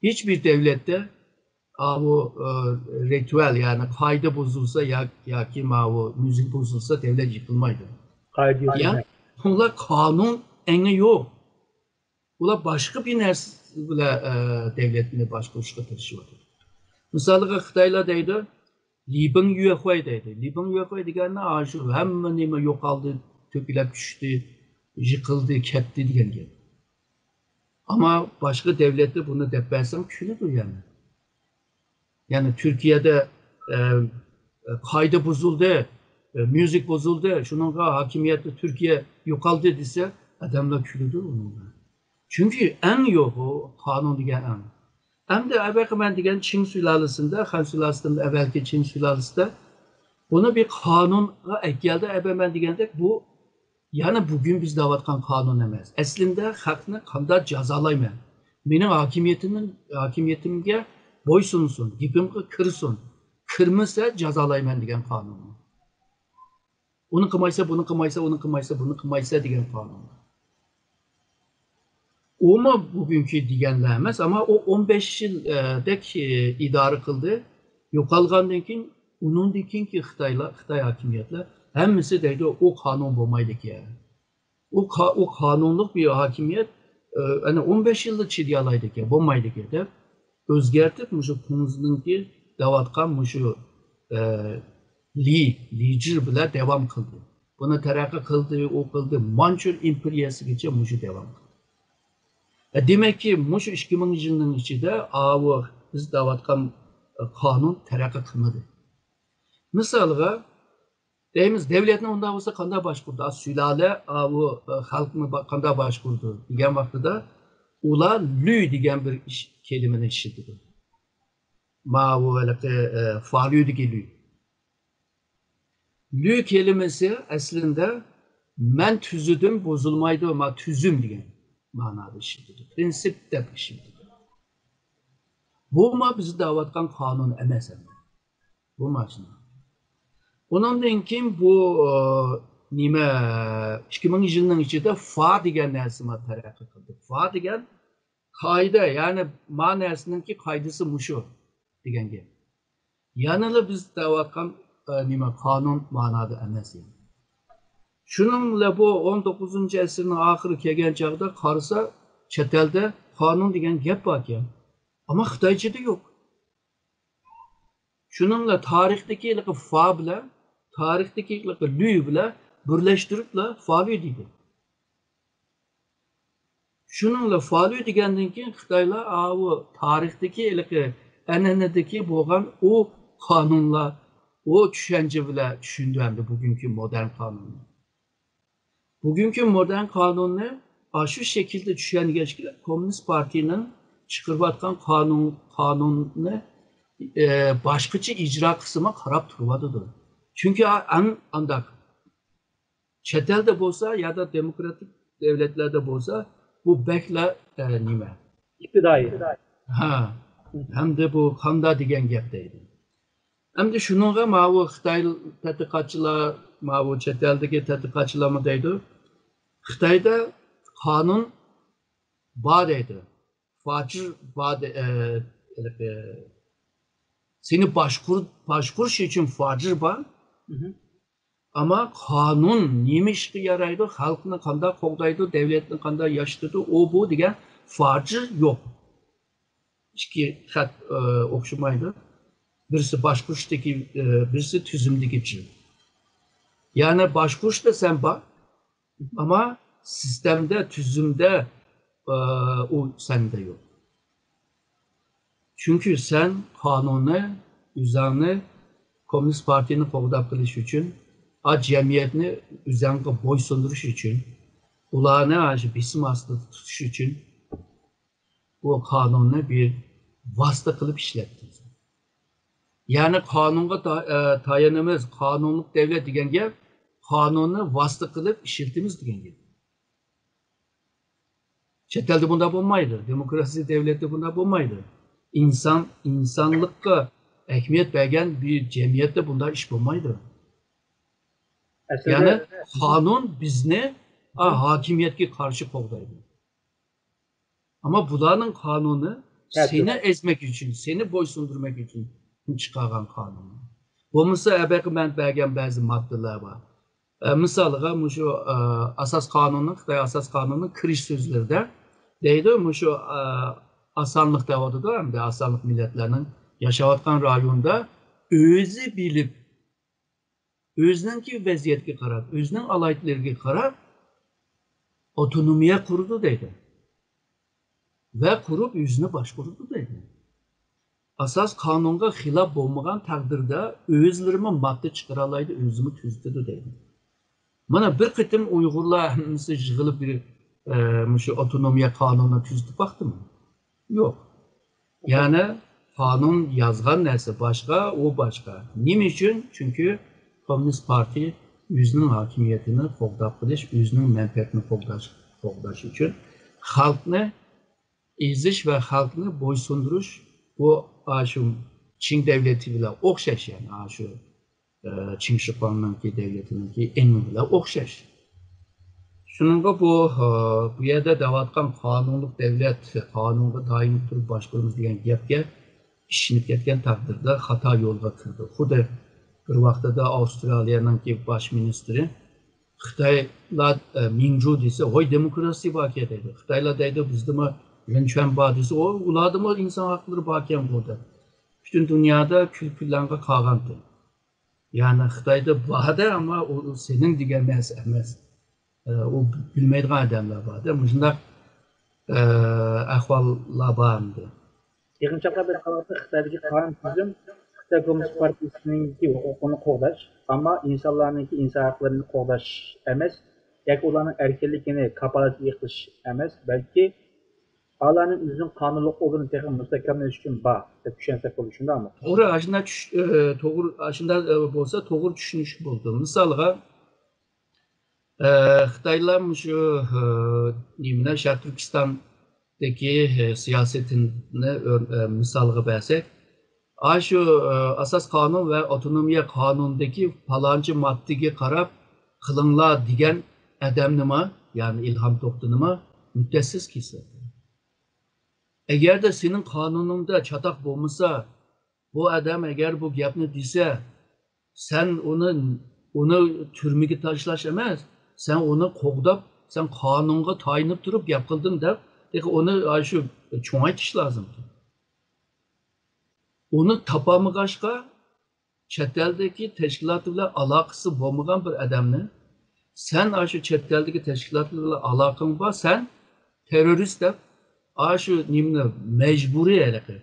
ھېچبىر دەۋلەتتە ئاۋۇ، ئە، رىتۇئال، يەنى قائىدە بۇزۇلسا يا-، ياكى ماۋۇ مۇزىك بۇزۇلسا، دەۋلەت يىقىلمايدۇ. قائىدە يوق. يا، ئۇلار قانۇن ئەڭى يوق. ئۇلار باشقا بىر نەرسە بىلەن، ئە، دەۋلەتنى باشقۇرۇشقا تىرىشىۋاتىدۇ. مىسالىغا، خىتايلار دەيدۇ، لى بىڭ يۈەخۇەي دەيدۇ. لى بىڭ يۈەخۇەي دېگەننى، ئاشۇ ھەممە نېمە يوقالدى، تۆكۈلۈپ چۈشتى، يىقىلدى، كەتتى دېگەن گەپ. ئەمما باشقا دەۋلەتتە بۇنى دەپ بەرسەڭ كۈلىدۇ يەنە. يەنى تۈركىيەدە، ئە، قائىدە بۇزۇلدى، ئە، مۇزىك بۇزۇلدى، شۇنىڭغا ھاكىمىيەتتە تۈركىيە يوقالدى دېسە، ئادەملەر كۈلىدۇ ئۇنىڭغا. چۈنكى ئەڭ يوق ئۇ قانۇن دېگەن ئەڭ. ئەمدى ئەۋەلقى مەن دېگەن چىڭ سۇلالىسىدە، خەن سۇلالىسىدىن ئەۋەلكى چىڭ سۇلالىسىدە بۇنى بىر قانۇنغا ئەكەلدى، ئەۋەل مەن دېگەندەك بۇ يەنى بۈگۈن بىز دەۋاتقان قانۇن ئەمەس. ئەسلىندە خەقنى قانداق جازالايمەن؟ مېنىڭ ھاكىمىيىتىمنىڭ، ھاكىمىيىتىمگە بويسۇنسۇن، گېپىمگە كىرسۇن. كىرمىسە جازالايمەن دېگەن قانۇن. ئۇنى قىلمايسا، بۇنى قىلمايسا، ئۇنى قىلمايسا، بۇنى قىلمايسا دېگەن قانۇن. ئۇمۇ بۈگۈنكى دېگەنلەر ئەمەس، ئەمما ئۇ ئون بەش يىل، ئە، دەك، ئە، ئىدارە قىلدى. يوقالغاندىن كېيىن، ئۇنىڭدىن كېيىنكى خىتايلار، خىتاي ھاكىمىيەتلەر ھەممىسى دەيدۇ، ئۇ قانۇن بولمايدىكەن. ئۇ قا-، ئۇ قانۇنلۇق بىر ھاكىمىيەت، ئە، ئەنە ئون بەش يىللا چىدىيالايدىكەن، بولمايدىكەن دەپ ئۆزگەرتىپ، مۇشۇ كۇڭزىنىڭكى دەۋاتقان مۇشۇ، ئە، لى، لىجى بىلەن داۋام قىلدى. بۇنى تەرەققىي قىلدى، ئۇ قىلدى، مانچۇر ئىمپېرىيەسىگىچە مۇشۇ داۋام قىلدى. ئە، دېمەككى، مۇشۇ ئىككى مىڭ يىلنىڭ ئىچىدە ئاۋۇ بىز دەۋاتقان، ئە، قانۇن تەرەققىي قىلمىدى. مىسالغا، دەيمىز، دەۋلەتنى ئۇنداق بولسا قانداق باشقۇردى؟ ئا، سۇلالە، ئاۋۇ، ئە، خەلقنى با-، قانداق باشقۇردى دېگەن ۋاقتىدا ئۇلار لۈ دېگەن بىر ئىش-، كەلىمىنى ئىشلىتىدۇ. ماۋۇ ھېلىقى، ئە، فاليۇدىكى لۈ. لۈ كەلىمىسى ئەسلىندە مەن تۈزىدىم، بۇزۇلمايدۇ، ما تۈزۈم دېگەن مەنىدە ئىشلىتىدۇ. پرىنسىپ دەپ ئىشلىتىدۇ. بۇمۇ بىز دەۋاتقان قانۇن ئەمەس ئەمدى. بۇ ماشىنا. ئۇنىڭدىن كېيىن بۇ، ئە، نېمە، ئىككى مىڭ يىلنىڭ ئىچىدە فا دېگەن نەرسىمۇ تەرەققىي قىلدى. فا دېگەن قائىدە، يەنى ما نەرسىنىڭكى قائىدىسى مۇشۇ دېگەن گەپ. يەنىلا بىز دەۋاتقان، ئە، نېمە، قانۇن مانادا ئەمەس يەنى. شۇنىڭ بىلەن بۇ ئون توققۇزىنچى ئەسىرنىڭ ئاخىرى كەلگەن چاغدا قارىسا، چەت ئەلدە قانۇن دېگەن گەپ باركەن. ئەمما خىتايچىدا يوق. شۇنىڭ بىلەن تارىختىكى ھېلىقى فا بىلەن، تارىختىكى ھېلىقى لۈ بىلەن بىرلەشتۈرۈپلا فالۈ دېدى. شۇنىڭ بىلەن فالۈ دېگەندىن كېيىن خىتايلار ئاۋۇ تارىختىكى ھېلىقى ئەنئەنىدىكى بولغان ئۇ قانۇنلار، ئۇ چۈشەنچە بىلەن چۈشىنىدۇ ئەمدى بۈگۈنكى مودېرن قانۇننى. بۈگۈنكى مودېرن قانۇننى ئاشۇ شەكىلدە چۈشەنگەچكە، كوممۇنىست پارتىيىنىڭ چىقىرىۋاتقان قانۇن، قانۇننى، ئە، باشقىچە ئىجرا قىلسىمۇ قاراپ تۇرۇۋاتىدۇ. چۈنكى ئا-، ئەن-، ئانداق. چەت ئەلدە بولسا يادا دېموكراتىك دۆلەتلەردە بولسا، بۇ بەكلا، ئە، نېمە؟ ئىپتىدائىي. ھە. ھەمدە بۇ قاندا دېگەن گەپ دەيدۇ. ئەمدى شۇنىڭغا ماۋۇ خىتاي تەتقىقاتچىلار، ماۋۇ چەت ئەلدىكى تەتقىقاتچىلارمۇ دەيدۇ، خىتايدا قانۇن بار دەيدۇ. فاجىر بار دە-، ئە، ھېلىقى، سېنى باشقۇر-، باشقۇرۇش ئۈچۈن فاجىر بار. مھم. ئەمما قانۇن نېمە ئىشقا يارايدۇ، خەلقنى قانداق قوغدايدۇ، دەۋلەتنى قانداق ياشىتىدۇ، ئۇ بۇ دېگەن فاجىر يوق. ئىككى خەت، ئە، ئوخشىمايدۇ. بىرسى باشقۇرۇشتىكى، ئە، بىرسى تۈزۈمدىكى جىر. يەنى باشقۇرۇشتا سەن بار، ئەمما سىستېمىدە، تۈزۈمدە، ئە، ئۇ سەندە يوق. چۈنكى سەن قانۇننى، ئۆزۈڭنى، كوممۇنىست پارتىيىنى قوغداپ قېلىش ئۈچۈن، ئا، جەمئىيەتنى ئۆزۈڭگە بويسۇندۇرۇش ئۈچۈن، ئۇلارنى ئاشۇ بېسىم ئاستىدا تۇتۇش ئۈچۈن بۇ قانۇننى بىر ۋاسىتە قىلىپ ئىشلەتتىڭ. يەنى قانۇنغا تا-، ئە، تايىنىمىز، قانۇنلۇق دەۋلەت دېگەن گەپ، قانۇننى ۋاسىتە قىلىپ ئىشلىتىمىز دېگەن گەپ. چەت ئەلدە بۇنداق بولمايدۇ. دېموكراتىيە دەۋلەتتە بۇنداق بولمايدۇ. ئىنسان، ئىنسانلىققا ئەھمىيەت بەرگەن بىر جەمئىيەتتە بۇنداق ئىش بولمايدۇ. ئەسلىدە يەنى قانۇن بىزنى، ئا، ھاكىمىيەتكە قارشى قوغدايدۇ. ئەمما بۇلارنىڭ قانۇنى ھە، سېنى ئەزمەك ئۈچۈن، سېنى بويسۇندۇرماق ئۈچۈن چىقارغان قانۇن. بولمىسا، ئەبەقى مەن بەرگەن بەزى ماددىلار بار. ئە، مىسالغا، مۇشۇ، ئە، ئاساس قانۇننىڭ، خىتاي ئاساس قانۇنىنىڭ كىرىش سۆزلىرىدە دەيدۇ، مۇشۇ، ئە، ئاسانلىق دەۋاتىدۇ، ئەمدى ئاسانلىق مىللەتلەرنىڭ ياشاۋاتقان رايونىدا ئۆزى بىلىپ، ئۆزىنىڭكى ۋەزىيەتكە قاراپ، ئۆزىنىڭ ئالاھىدىلىكىگە قاراپ، ئاپتونومىيە قۇرىدۇ دەيدۇ. ۋە قۇرۇپ ئۆزىنى باشقۇرىدۇ دەيدۇ. ئاساس قانۇنغا خىلاپ بولمىغان تەقدىردە ئۆزلىرىمۇ ماددا چىقىرالايدۇ، ئۆزىمۇ تۈزىتىدۇ دەيدۇ. مانا بىر قېتىم ئۇيغۇرلار ھەممىسى يىغىلىپ بىر، ئە، مۇشۇ ئاپتونومىيە قانۇنىنى تۈزىتىپ باقتىمۇ؟ يوق. يەنى قانۇن يازغان نەرسە باشقا، ئۇ باشقا. نېمە ئۈچۈن؟ چۈنكى كوممۇنىست پارتىيە ئۆزىنىڭ ھاكىمىيىتىنى قوغداپ قېلىش، ئۆزىنىڭ مەنپەئەتىنى قوغداش، قوغداش ئۈچۈن خەلقنى ئېزىش ۋە خەلقنى بويسۇندۇرۇش، بۇ، ئاشۇ چىڭ دەۋلىتى بىلەن ئوخشاش، يەنى، ئاشۇ، ئە، چىڭ شىخۇاڭنىڭكى دەۋلىتىنىڭكى ئېڭى بىلەن ئوخشاش. شۇنىڭغا بۇ، ئە، بۇ يەردە دەۋاتقان قانۇنلۇق دەۋلەت، قانۇنغا تايىنىپ تۇرۇپ باشقۇرىمىز دېگەن گەپكە ئىشىنىپ كەتكەن تەقدىردە خاتا يولغا كىرىدۇ. خۇددى بىر ۋاقتىدا ئاۋسترالىيەنىڭكى باش مىنىستىرى خىتايلار، ئە، مىڭجۇ دېسە، ھوي، دېموكراتىيە باركەن دەيدۇ. خىتايلار دەيدۇ، بىزدىمۇ رېنچۈەن بار دېسە، ئۇ، ئۇلاردىمۇ ئىنسان ھەقلىرى باركەن بۇ دەپ. پۈتۈن دۇنيادا كۈل-، كۈللەڭگە قالغانتى. يەنى خىتايدا بار-دە، ئەمما ئۇ، ئۇ سېنىڭ دېگەن نەرسە ئەمەس. ئە، ئۇ بىلمەيدىغان ئادەملەر بار-دە. مۇشۇنداق، ئە، ئەھۋاللار بار ئەمدى. يېقىن چاغلاردا بىز قارىغاندا خىتايدىكى قانۇن تۈزۈم خىتاي كوممۇنىست پارتىيىسىنىڭكى ھوقۇقىنى قوغداش، ئەمما ئىنسانلارنىڭكى ئىنسان ھەقلىرىنى قوغداش ئەمەس، ياكى ئۇلارنىڭ ئەركىنلىكىنى كاپالەتكە قىلىش ئەمەس، بەلكى ئالارنىڭ ئۆزىنىڭ قانۇنلۇق ئورنىنى تېخى مۇستەھكەملەش ئۈچۈن بار دەپ چۈشەنسەك بولىدۇ، شۇنداقمۇ؟ توغرا، ئاشۇنداق چۈش-، ئە، توغرا، ئاشۇنداق، ئە، بولسا توغرا چۈشىنىشكە بولىدۇ. مىسالغا، ئە، خىتايلار مۇشۇ، ئە، نېمىنى، شەرقىي تۈركىستان دىكى، ئە، سىياسىتىنى ئۆر-، ئە، مىسالغا بەرسەك، ئاشۇ، ئە، ئاساس قانۇن ۋە ئاپتونومىيە قانۇنىدىكى پالانچى ماددىگە قاراپ قىلىڭلار دېگەن ئادەمنىمۇ، يەنى ئىلھام توختىنىمۇ مۇتەئەسسىس كېسەل. ئەگەردە سېنىڭ قانۇنۇڭدا چاتاق بولمىسا، بۇ ئادەم ئەگەر بۇ گەپنى دېسە، سەن ئۇنى، ئۇنى تۈرمىگە تاشلاش ئەمەس، سەن ئۇنى قوغداپ، سەن قانۇنغا تايىنىپ تۇرۇپ گەپ قىلدىڭ دەپ، تېخى ئۇنى ئاشۇ چوڭايتىش لازىم. ئۇنى تاپالمىغاچقا، چەت ئەلدىكى تەشكىلات بىلەن ئالاقىسى بولمىغان بىر ئادەمنى، سەن ئاشۇ چەت ئەلدىكى تەشكىلات بىلەن ئالاقىڭ بار، سەن تېررورىست دەپ، ئاشۇ نېمىنى مەجبۇرىي ھېلىقى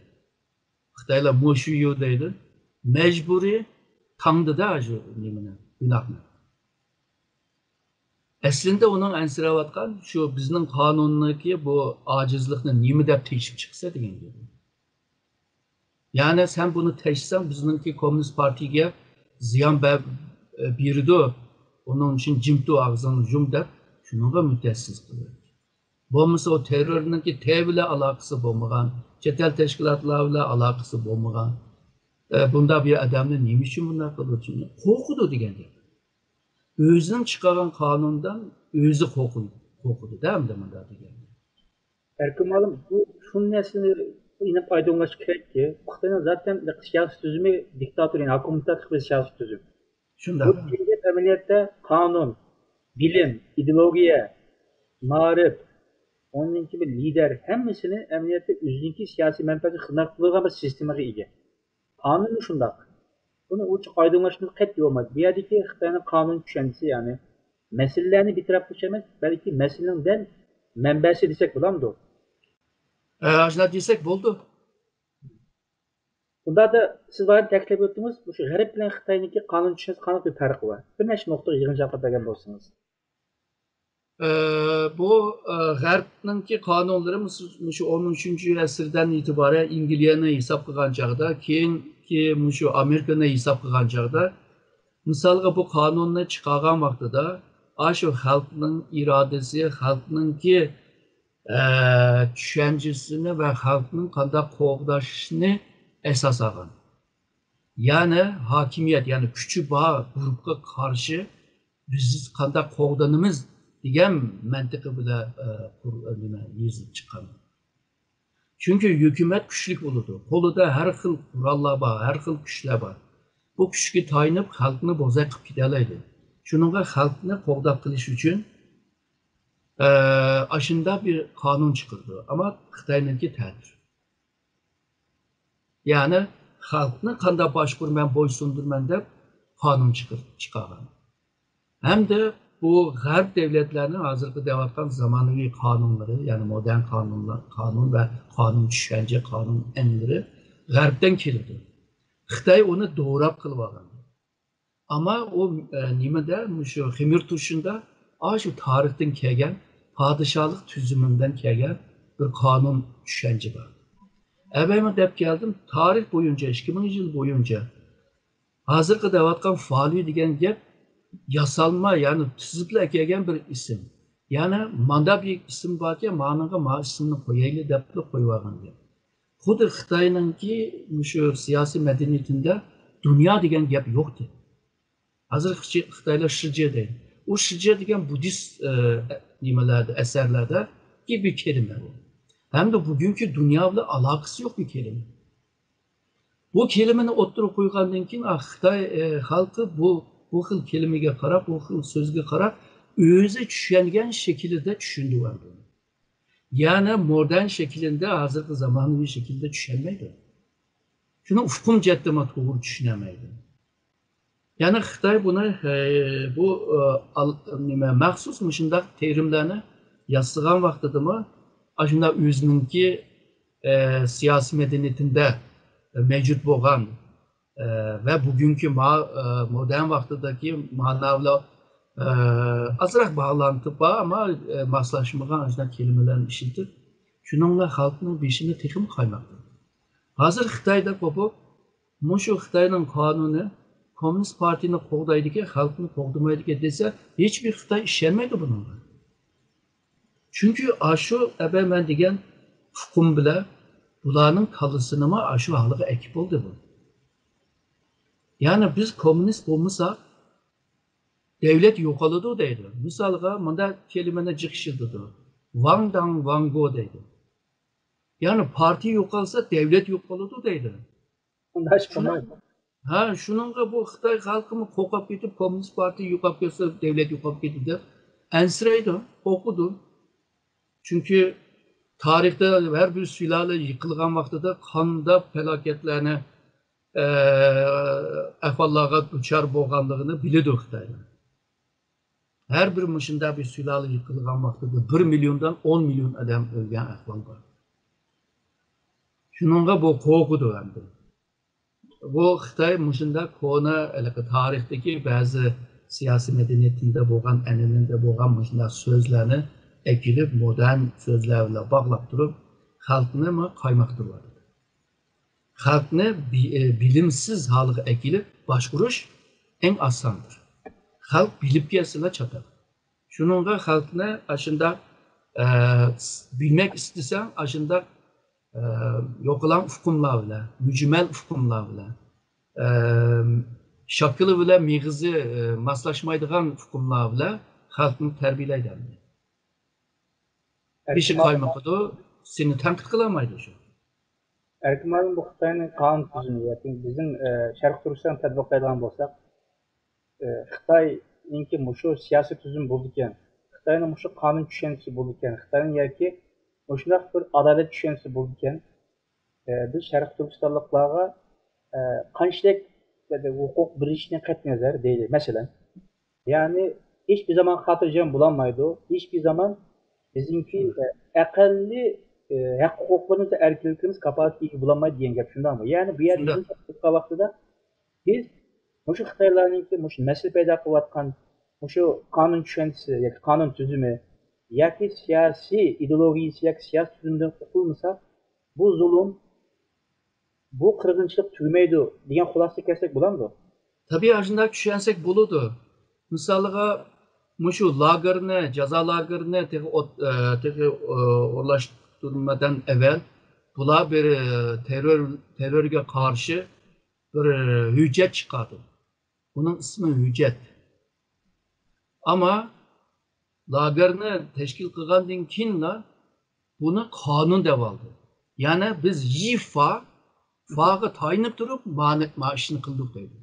خىتايلار موشيۇ دەيدۇ. مەجبۇرىي تاڭدىدا شۇ نېمىنى، گۇناھنى. ئەسلىندە ئۇنىڭ ئەنسىرەۋاتقان شۇ بىزنىڭ قانۇننىڭكى بۇ ئاجىزلىقنى نېمە دەپ تېشىپ چىقسا دېگەن گېپى. يەنى سەن بۇنى تەشسەڭ، بىزنىڭكى كوممۇنىست پارتىيىگە زىيان بە-، بېرىدۇ. ئۇنىڭ ئۈچۈن جىم تۇر، ئاغزىڭنى يۇم دەپ شۇنىڭغا مۇتەئەسسىس قىلىدۇ. بولمىسا ئۇ تېررورنىڭكى تەي بىلەن ئالاقىسى بولمىغان، چەت ئەل تەشكىلاتلار بىلەن ئالاقىسى بولمىغان، ئە، بۇنداق بىر ئادەمنى نېمە ئۈچۈن بۇنداق قىلىدۇ؟ چۈنكى قورقىدۇ دېگەن گەپ. ئۆزىنىڭ چىقارغان قانۇنىدىن ئۆزى قورقۇ-، قورقىدۇ-دە، ئەمدى مۇنداق دېگەندە. ئەركىن مۇئەللىم، بۇ شۇ نەرسىنى ئېنىق ئايدىڭلاشتۇرۇش كېرەككى، خىتاينىڭ زاتەن سىياسىي تۈزۈمى دىكتاتور، يەنى ھاكىمىيەت تەرتىپى سىياسىي تۈزۈم. شۇنداق. بۇ دېگەن گەپ ئەمەلىيەتتە قانۇن، بىلىم، ئىدېئولوگىيە، مائارىپ، ئۇنىڭ كېيىن لىدەر، ھەممىسىنى ئەمەلىيەتتە ئۆزىنىڭكى سىياسىي مەنپەئەتىگە خىزمەت قىلىدىغان بىر سىستېمىغا ئىگە. قانۇنمۇ شۇنداق. بۇنى ئوچۇق ئايدىڭلاشتۇرمىسا قەتئىي بولمايدۇ. بۇ يەردىكى خىتاينىڭ قانۇن چۈشەنچىسى، يەنى مەسىلىلەرنى بىر تەرەپ قىلىش ئەمەس، بەلكى مەسىلىنىڭ دەل مەنبەسى دېسەك بولامدۇ؟ ئە، ئاشۇنداق دېسەك بولىدۇ. بۇنداقتا سىز بايام تەكىتلەپ ئۆتتىڭىز، مۇشۇ غەرب بىلەن خىتاينىڭكى قانۇن چۈشەنچىسى قانداق بىر پەرقى بار؟ بىر نەچچە نۇقتىغا يىغىنچاقلاپ بەرگەن بولسىڭىز. ئە، بۇ، ئە، غەربنىڭكى قانۇنلىرى مۇشۇ، مۇشۇ ئون ئۈچىنچى ئەسىردىن ئېتىبارەن ئەنگلىيەنى ھېساب قىلغان چاغدا، كېيىنكى مۇشۇ ئامېرىكىنى ھېساب قىلغان چاغدا، مىسالغا بۇ قانۇننى چىقارغان ۋاقتىدا، ئاشۇ خەلقنىڭ ئىرادىسى، خەلقنىڭكى، ئە، چۈشەنچىسىنى ۋە خەلقنىڭ قانداق قوغداشنى ئاساس ئالغان. يەنى ھاكىمىيەت، يەنى كۈچى بار گۇرۇپپىغا قارشى بىز قانداق قوغدىنىمىز دېگەن مەنتىقى بىلەن، ئە، قۇر-، نېمە، يېزىلىپ چىققان. چۈنكى ھۆكۈمەت كۈچلۈك بولىدۇ. قولىدا ھەر خىل قوراللار بار، ھەر خىل كۈچلەر بار. بۇ كۈچكە تايىنىپ خەلقنى بوزەك قىلىپ كېتەلەيدۇ. شۇنىڭغا خەلقنى قوغداپ قېلىش ئۈچۈن، ئە، ئاشۇنداق بىر قانۇن چىقىرىدۇ. ئەمما خىتاينىڭكى تەتۈر. يەنى خەلقنى قانداق باشقۇرىمەن، بويسۇندۇرىمەن دەپ قانۇن چىقىرىپ چىقارغان. ھەمدە بۇ غەرب دۆلەتلەرنىڭ ھازىرقى دەۋاتقان زامانىۋى قانۇنلىرى، يەنى مودېرن قانۇنلار، قانۇن ۋە قانۇن چۈشەنچە، قانۇن ئەنئەنىلىرى غەربتىن كېلىدۇ. خىتاي ئۇنى دوراپ قىلىۋالغان. ئەمما ئۇ، ئە، نېمىدە، مۇشۇ خېمىر تۇرشۇندا ئاشۇ تارىختىن كەلگەن، پادىشاھلىق تۈزۈمىدىن كەلگەن بىر قانۇن چۈشەنچە بار. ئەۋەلمۇ دەپ كەلدىم، تارىخ بويىچە، ئىككى مىڭ يىل بويىچە ھازىرقى دەۋاتقان فالى دېگەن گەپ ياسالما، يەنى تۈزۈپلا ئەكەلگەن بىر ئىسىم. يەنى ماندا بىر ئىسىم باركەن، مانىڭغا ما ئىسىمنى قويايلى دەپلا قويۇۋالغان گەپ. خۇددى خىتاينىڭكى مۇشۇ سىياسىي مەدەنىيىتىدە دۇنيا دېگەن گەپ يوقتى. ھازىر خىچ-، خىتايلار شىجې دەيدۇ. ئۇ شىجې دېگەن بۇددىست، ئە، نېمىلەردە، ئەسەرلەردە بىر كەلىمە ئۇ. ھەمدە بۈگۈنكى دۇنيا بىلەن ئالاقىسى يوق بىر كەلىمە. بۇ كەلىمىنى ئوتتۇرىغا قويغاندىن كېيىن، ئا، خىتاي، ئە، خەلقى بۇ، بۇ خىل كەلىمىگە قاراپ، بۇ خىل سۆزگە قاراپ، ئۆزى چۈشەنگەن شەكلىدە چۈشىنىۋالىدۇ. يەنى مودېرن شەكلىدە، ھازىرقى زامانىۋى شەكلىدە چۈشەنمەيدۇ. شۇنىڭ ئۇقۇم جەھەتتىنمۇ توغرا چۈشىنەلمەيدۇ. يەنى خىتاي بۇنى، ئە، بۇ، ئە، ئال-، نېمە، مەخسۇس مۇشۇنداق تېرىملەرنى ياسىغان ۋاقتىدىمۇ ئاشۇنداق ئۆزىنىڭكى، ئە، سىياسىي مەدەنىيىتىدە مەۋجۇت بولغان، ئە، ۋە بۈگۈنكى ما-، ئە، مودېرن ۋاقتىدىكى مانا بىلەن، ئە، ئازراق باغلانتى بار، ئەمما، ئە، ماسلاشمىغان ئاشۇنداق كەلىمىلەرنى ئىشلىتىپ، شۇنىڭ بىلەن خەلقنىڭ بېشىنى تېخىمۇ قايناتتى. ھازىر خىتايدا قوپۇپ، مۇشۇ خىتاينىڭ قانۇنى كوممۇنىست پارتىيىنى قوغدايدىكەن، خەلقنى قوغدىمايدىكەن دېسە، ھېچبىر خىتاي ئىشەنمەيدۇ بۇنىڭغا. چۈنكى ئاشۇ ئەبە مەن دېگەن ئۇقۇم بىلەن بۇلارنىڭ كاللىسىنىمۇ ئاشۇ ھالغا ئەكىپ بولدى بۇ. يەنى بىز كوممۇنىست بولمىساق، دەۋلەت يوقىلىدۇ دەيدۇ. مىسالغا مۇنداق كەلىمىنى جىق ئىشلىتىدۇ. ۋاڭ داڭ ۋاڭ گو دەيدۇ. يەنى پارتىيە يوقالسا، دەۋلەت يوقىلىدۇ دەيدۇ. ھە، شۇنىڭغا بۇ خىتاي خەلقىمۇ قورقۇپ كېتىپ، كوممۇنىست پارتىيە يوقاپ كەتسە، دەۋلەت يوقاپ كېتىدۇ دەپ ئەنسىرەيدۇ، قورقىدۇ. چۈنكى تارىختا ھەر بىر سۇلالە يىقىلغان ۋاقتىدا قانداق پالاكەتلەرنى، ئە، ئەھۋاللارغا دۇچار بولغانلىقىنى بىلىدۇ خىتايلار. ھەر بىر مۇشۇنداق بىر سۇلالە يىقىلغان ۋاقتىدا بىر مىليوندىن ئون مىليون ئادەم ئۆلگەن ئەھۋال بار. شۇنىڭغا بۇ قورقىدۇ ئەمدى. بۇ خىتاي مۇشۇنداق كونا، ھېلىقى تارىختىكى بەزى سىياسىي مەدەنىيىتىدە بولغان، ئەنئەنىدە بولغان مۇشۇنداق سۆزلەرنى ئەكېلىپ، مودېرن سۆزلەر بىلەن باغلاپ تۇرۇپ، خەلقنىمۇ قايماقتۇرۇۋاتىدۇ. خەلقنى بى-، ئە، بىلىمسىز ھالغا ئەكېلىپ باشقۇرۇش ئەڭ ئاساندۇر. خەلق بىلىپ كەلسىلا چاتاق. شۇنىڭغا خەلقنى ئاشۇنداق، ئە، س-، بىلمەك ئىستىسەڭ، ئاشۇنداق، ئە، يوقىلاڭ ئۇقۇملار بىلەن، مۈجمەل ئۇقۇملار بىلەن، ئە، شاكىلى بىلەن مېغىزى، ئە، ماسلاشمايدىغان ئۇقۇملار بىلەن خەلقنى تەربىيەلەيدۇ. بېشى قايمىقىدۇ، سېنى تەنقىد قىلالمايدۇ شۇ. ئەركىن مۇئەللىم، بۇ خىتاينىڭ قانۇن تۈزۈمى ياكى بىزنىڭ، ئە، شەرقىي تۈركىستاندا تەتبىقلايدىغان بولساق، ئە، خىتاينىڭكى مۇشۇ سىياسىي تۈزۈم بولىدىكەن، خىتاينىڭ مۇشۇ قانۇن چۈشەنچىسى بولىدىكەن، خىتاينىڭ ياكى مۇشۇنداق بىر ئادالەت چۈشەنچىسى بولىدىكەن، ئە، بىز شەرقىي تۈركىستانلىقلارغا، ئە، قانچىلىك ھوقۇق بېرىشىدىن قەتئىينەزەر دەيلى، مەسىلەن. يەنى ھېچبىر زامان خاتىرجەم بولالمايدۇ. ھېچبىر زامان بىزنىڭكى، ئە، ئەقەللىي، ئە، ھەق ھوقۇقلىرىمىز، ئەركىنلىكلىرىمىز كاپالەتكە ئىگە بولالمايدۇ دېگەن گەپ، شۇنداقمۇ؟ يەنى بۇ يەردە بىز ئوتتۇرىغا چىققان ۋاقتىدا بىز مۇشۇ خىتايلارنىڭكى مۇشۇ مەسىلە پەيدا قىلىۋاتقان مۇشۇ قانۇن چۈشەنچىسى ياكى قانۇن تۈزۈمى ياكى سىياسىي ئىدېئولوگىيىسى ياكى سىياسىي تۈزۈمدىن قۇتۇلمىساق، بۇ زۇلۇم، بۇ قىرغىنچىلىق تۈگىمەيدۇ دېگەن خۇلاسىگە كەلسەك بولامدۇ؟ تەبىئىي، ئاشۇنداق چۈشەنسەك بولىدۇ. مىسالىغا، مۇشۇ لاگېرنى، جازا لاگېرىنى تېخى ئوت-، ئە، تېخى، ئە، ئورۇنلاشتۇرمىدىن ئەۋۋەل بۇلار بىر، ئە، تېررور، تېررورغا قارشى بىر، ئە، ھۆججەت چىقاردى. ئۇنىڭ ئىسمى ھۆججەت. ئەمما لاگېرنى تەشكىل قىلغاندىن كېيىنلا بۇنى قانۇن دەۋالدى. يەنى بىز يىفا، فاغا تايىنىپ تۇرۇپ مانى، ما ئىشنى قىلدۇق دەيدۇ.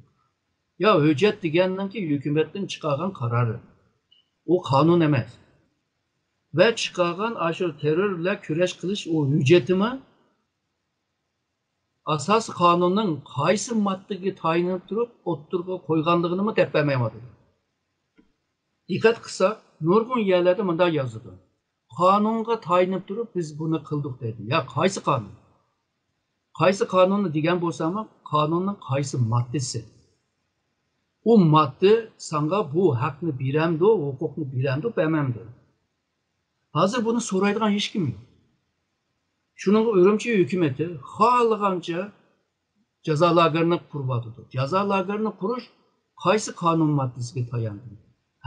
يا ھۆججەت دېگەننىڭكى ھۆكۈمەتتىن چىقارغان قارارى. ئۇ قانۇن ئەمەس. ۋە چىقارغان ئاشۇ تېررور بىلەن كۈرەش قىلىش ئۇ ھۆججىتىمۇ ئاساسىي قانۇننىڭ قايسى ماددىگە تايىنىپ تۇرۇپ ئوتتۇرىغا قويغانلىقىنىمۇ دەپ بەرمەيۋاتىدۇ. دىققەت قىلساق، نۇرغۇن يەرلەردە مۇنداق يازىدۇ. قانۇنغا تايىنىپ تۇرۇپ بىز بۇنى قىلدۇق دەيدۇ. يا قايسى قانۇن؟ قايسى قانۇننى دېگەن بولساڭمۇ، قانۇننىڭ قايسى ماددىسى؟ ئۇ ماددا ساڭا بۇ ھەقنى بېرەمدۇ، ھوقۇقنى بېرەمدۇ، بەرمەمدۇ؟ ھازىر بۇنى سورايدىغان ھېچكىم يوق. شۇنىڭغا ئۈرۈمچى ھۆكۈمىتى خالىغانچە جازا لاگېرىنى قۇرۇۋاتىدۇ. جازا لاگېرىنى قۇرۇش قايسى قانۇن ماددىسىگە تاياندى؟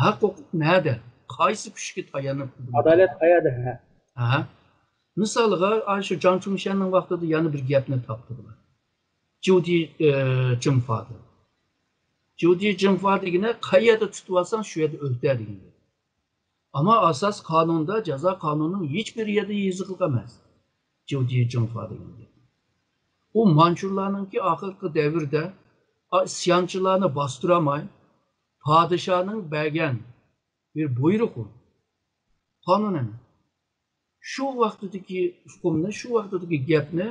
ھەق ھوقۇق نەدە؟ قايسى كۈچكە تايىنىپ قۇرۇلدى؟ ئادالەت قەيەردە؟ ھە. ھە. مىسالغا، ئاشۇ جاڭ چۈڭشەننىڭ ۋاقتىدا يەنە بىر گەپنى تاپتى بۇلار. جيۇدى، ئە، جىڭفا دەپ. جيۇدى جىڭفا دېگىنى قەيەردە تۇتۇۋالساڭ شۇ يەردە ئۆلتۈر دېگەن گەپ. ئەمما ئاساسىي قانۇندا، جازا قانۇنىنىڭ ھېچ بىر يەردە يېزىقلىق ئەمەس. جيۇدى جىڭفا دېگەن گەپ. ئۇ مانچۇلارنىڭكى ئاخىرقى دەۋردە، ئا، ئىسيانچىلارنى باستۇرالماي، پادىشاھنىڭ بەرگەن بىر بۇيرۇقى. قانۇن ئەمەس. شۇ ۋاقتىدىكى ئۇقۇمنى، شۇ ۋاقتىدىكى گەپنى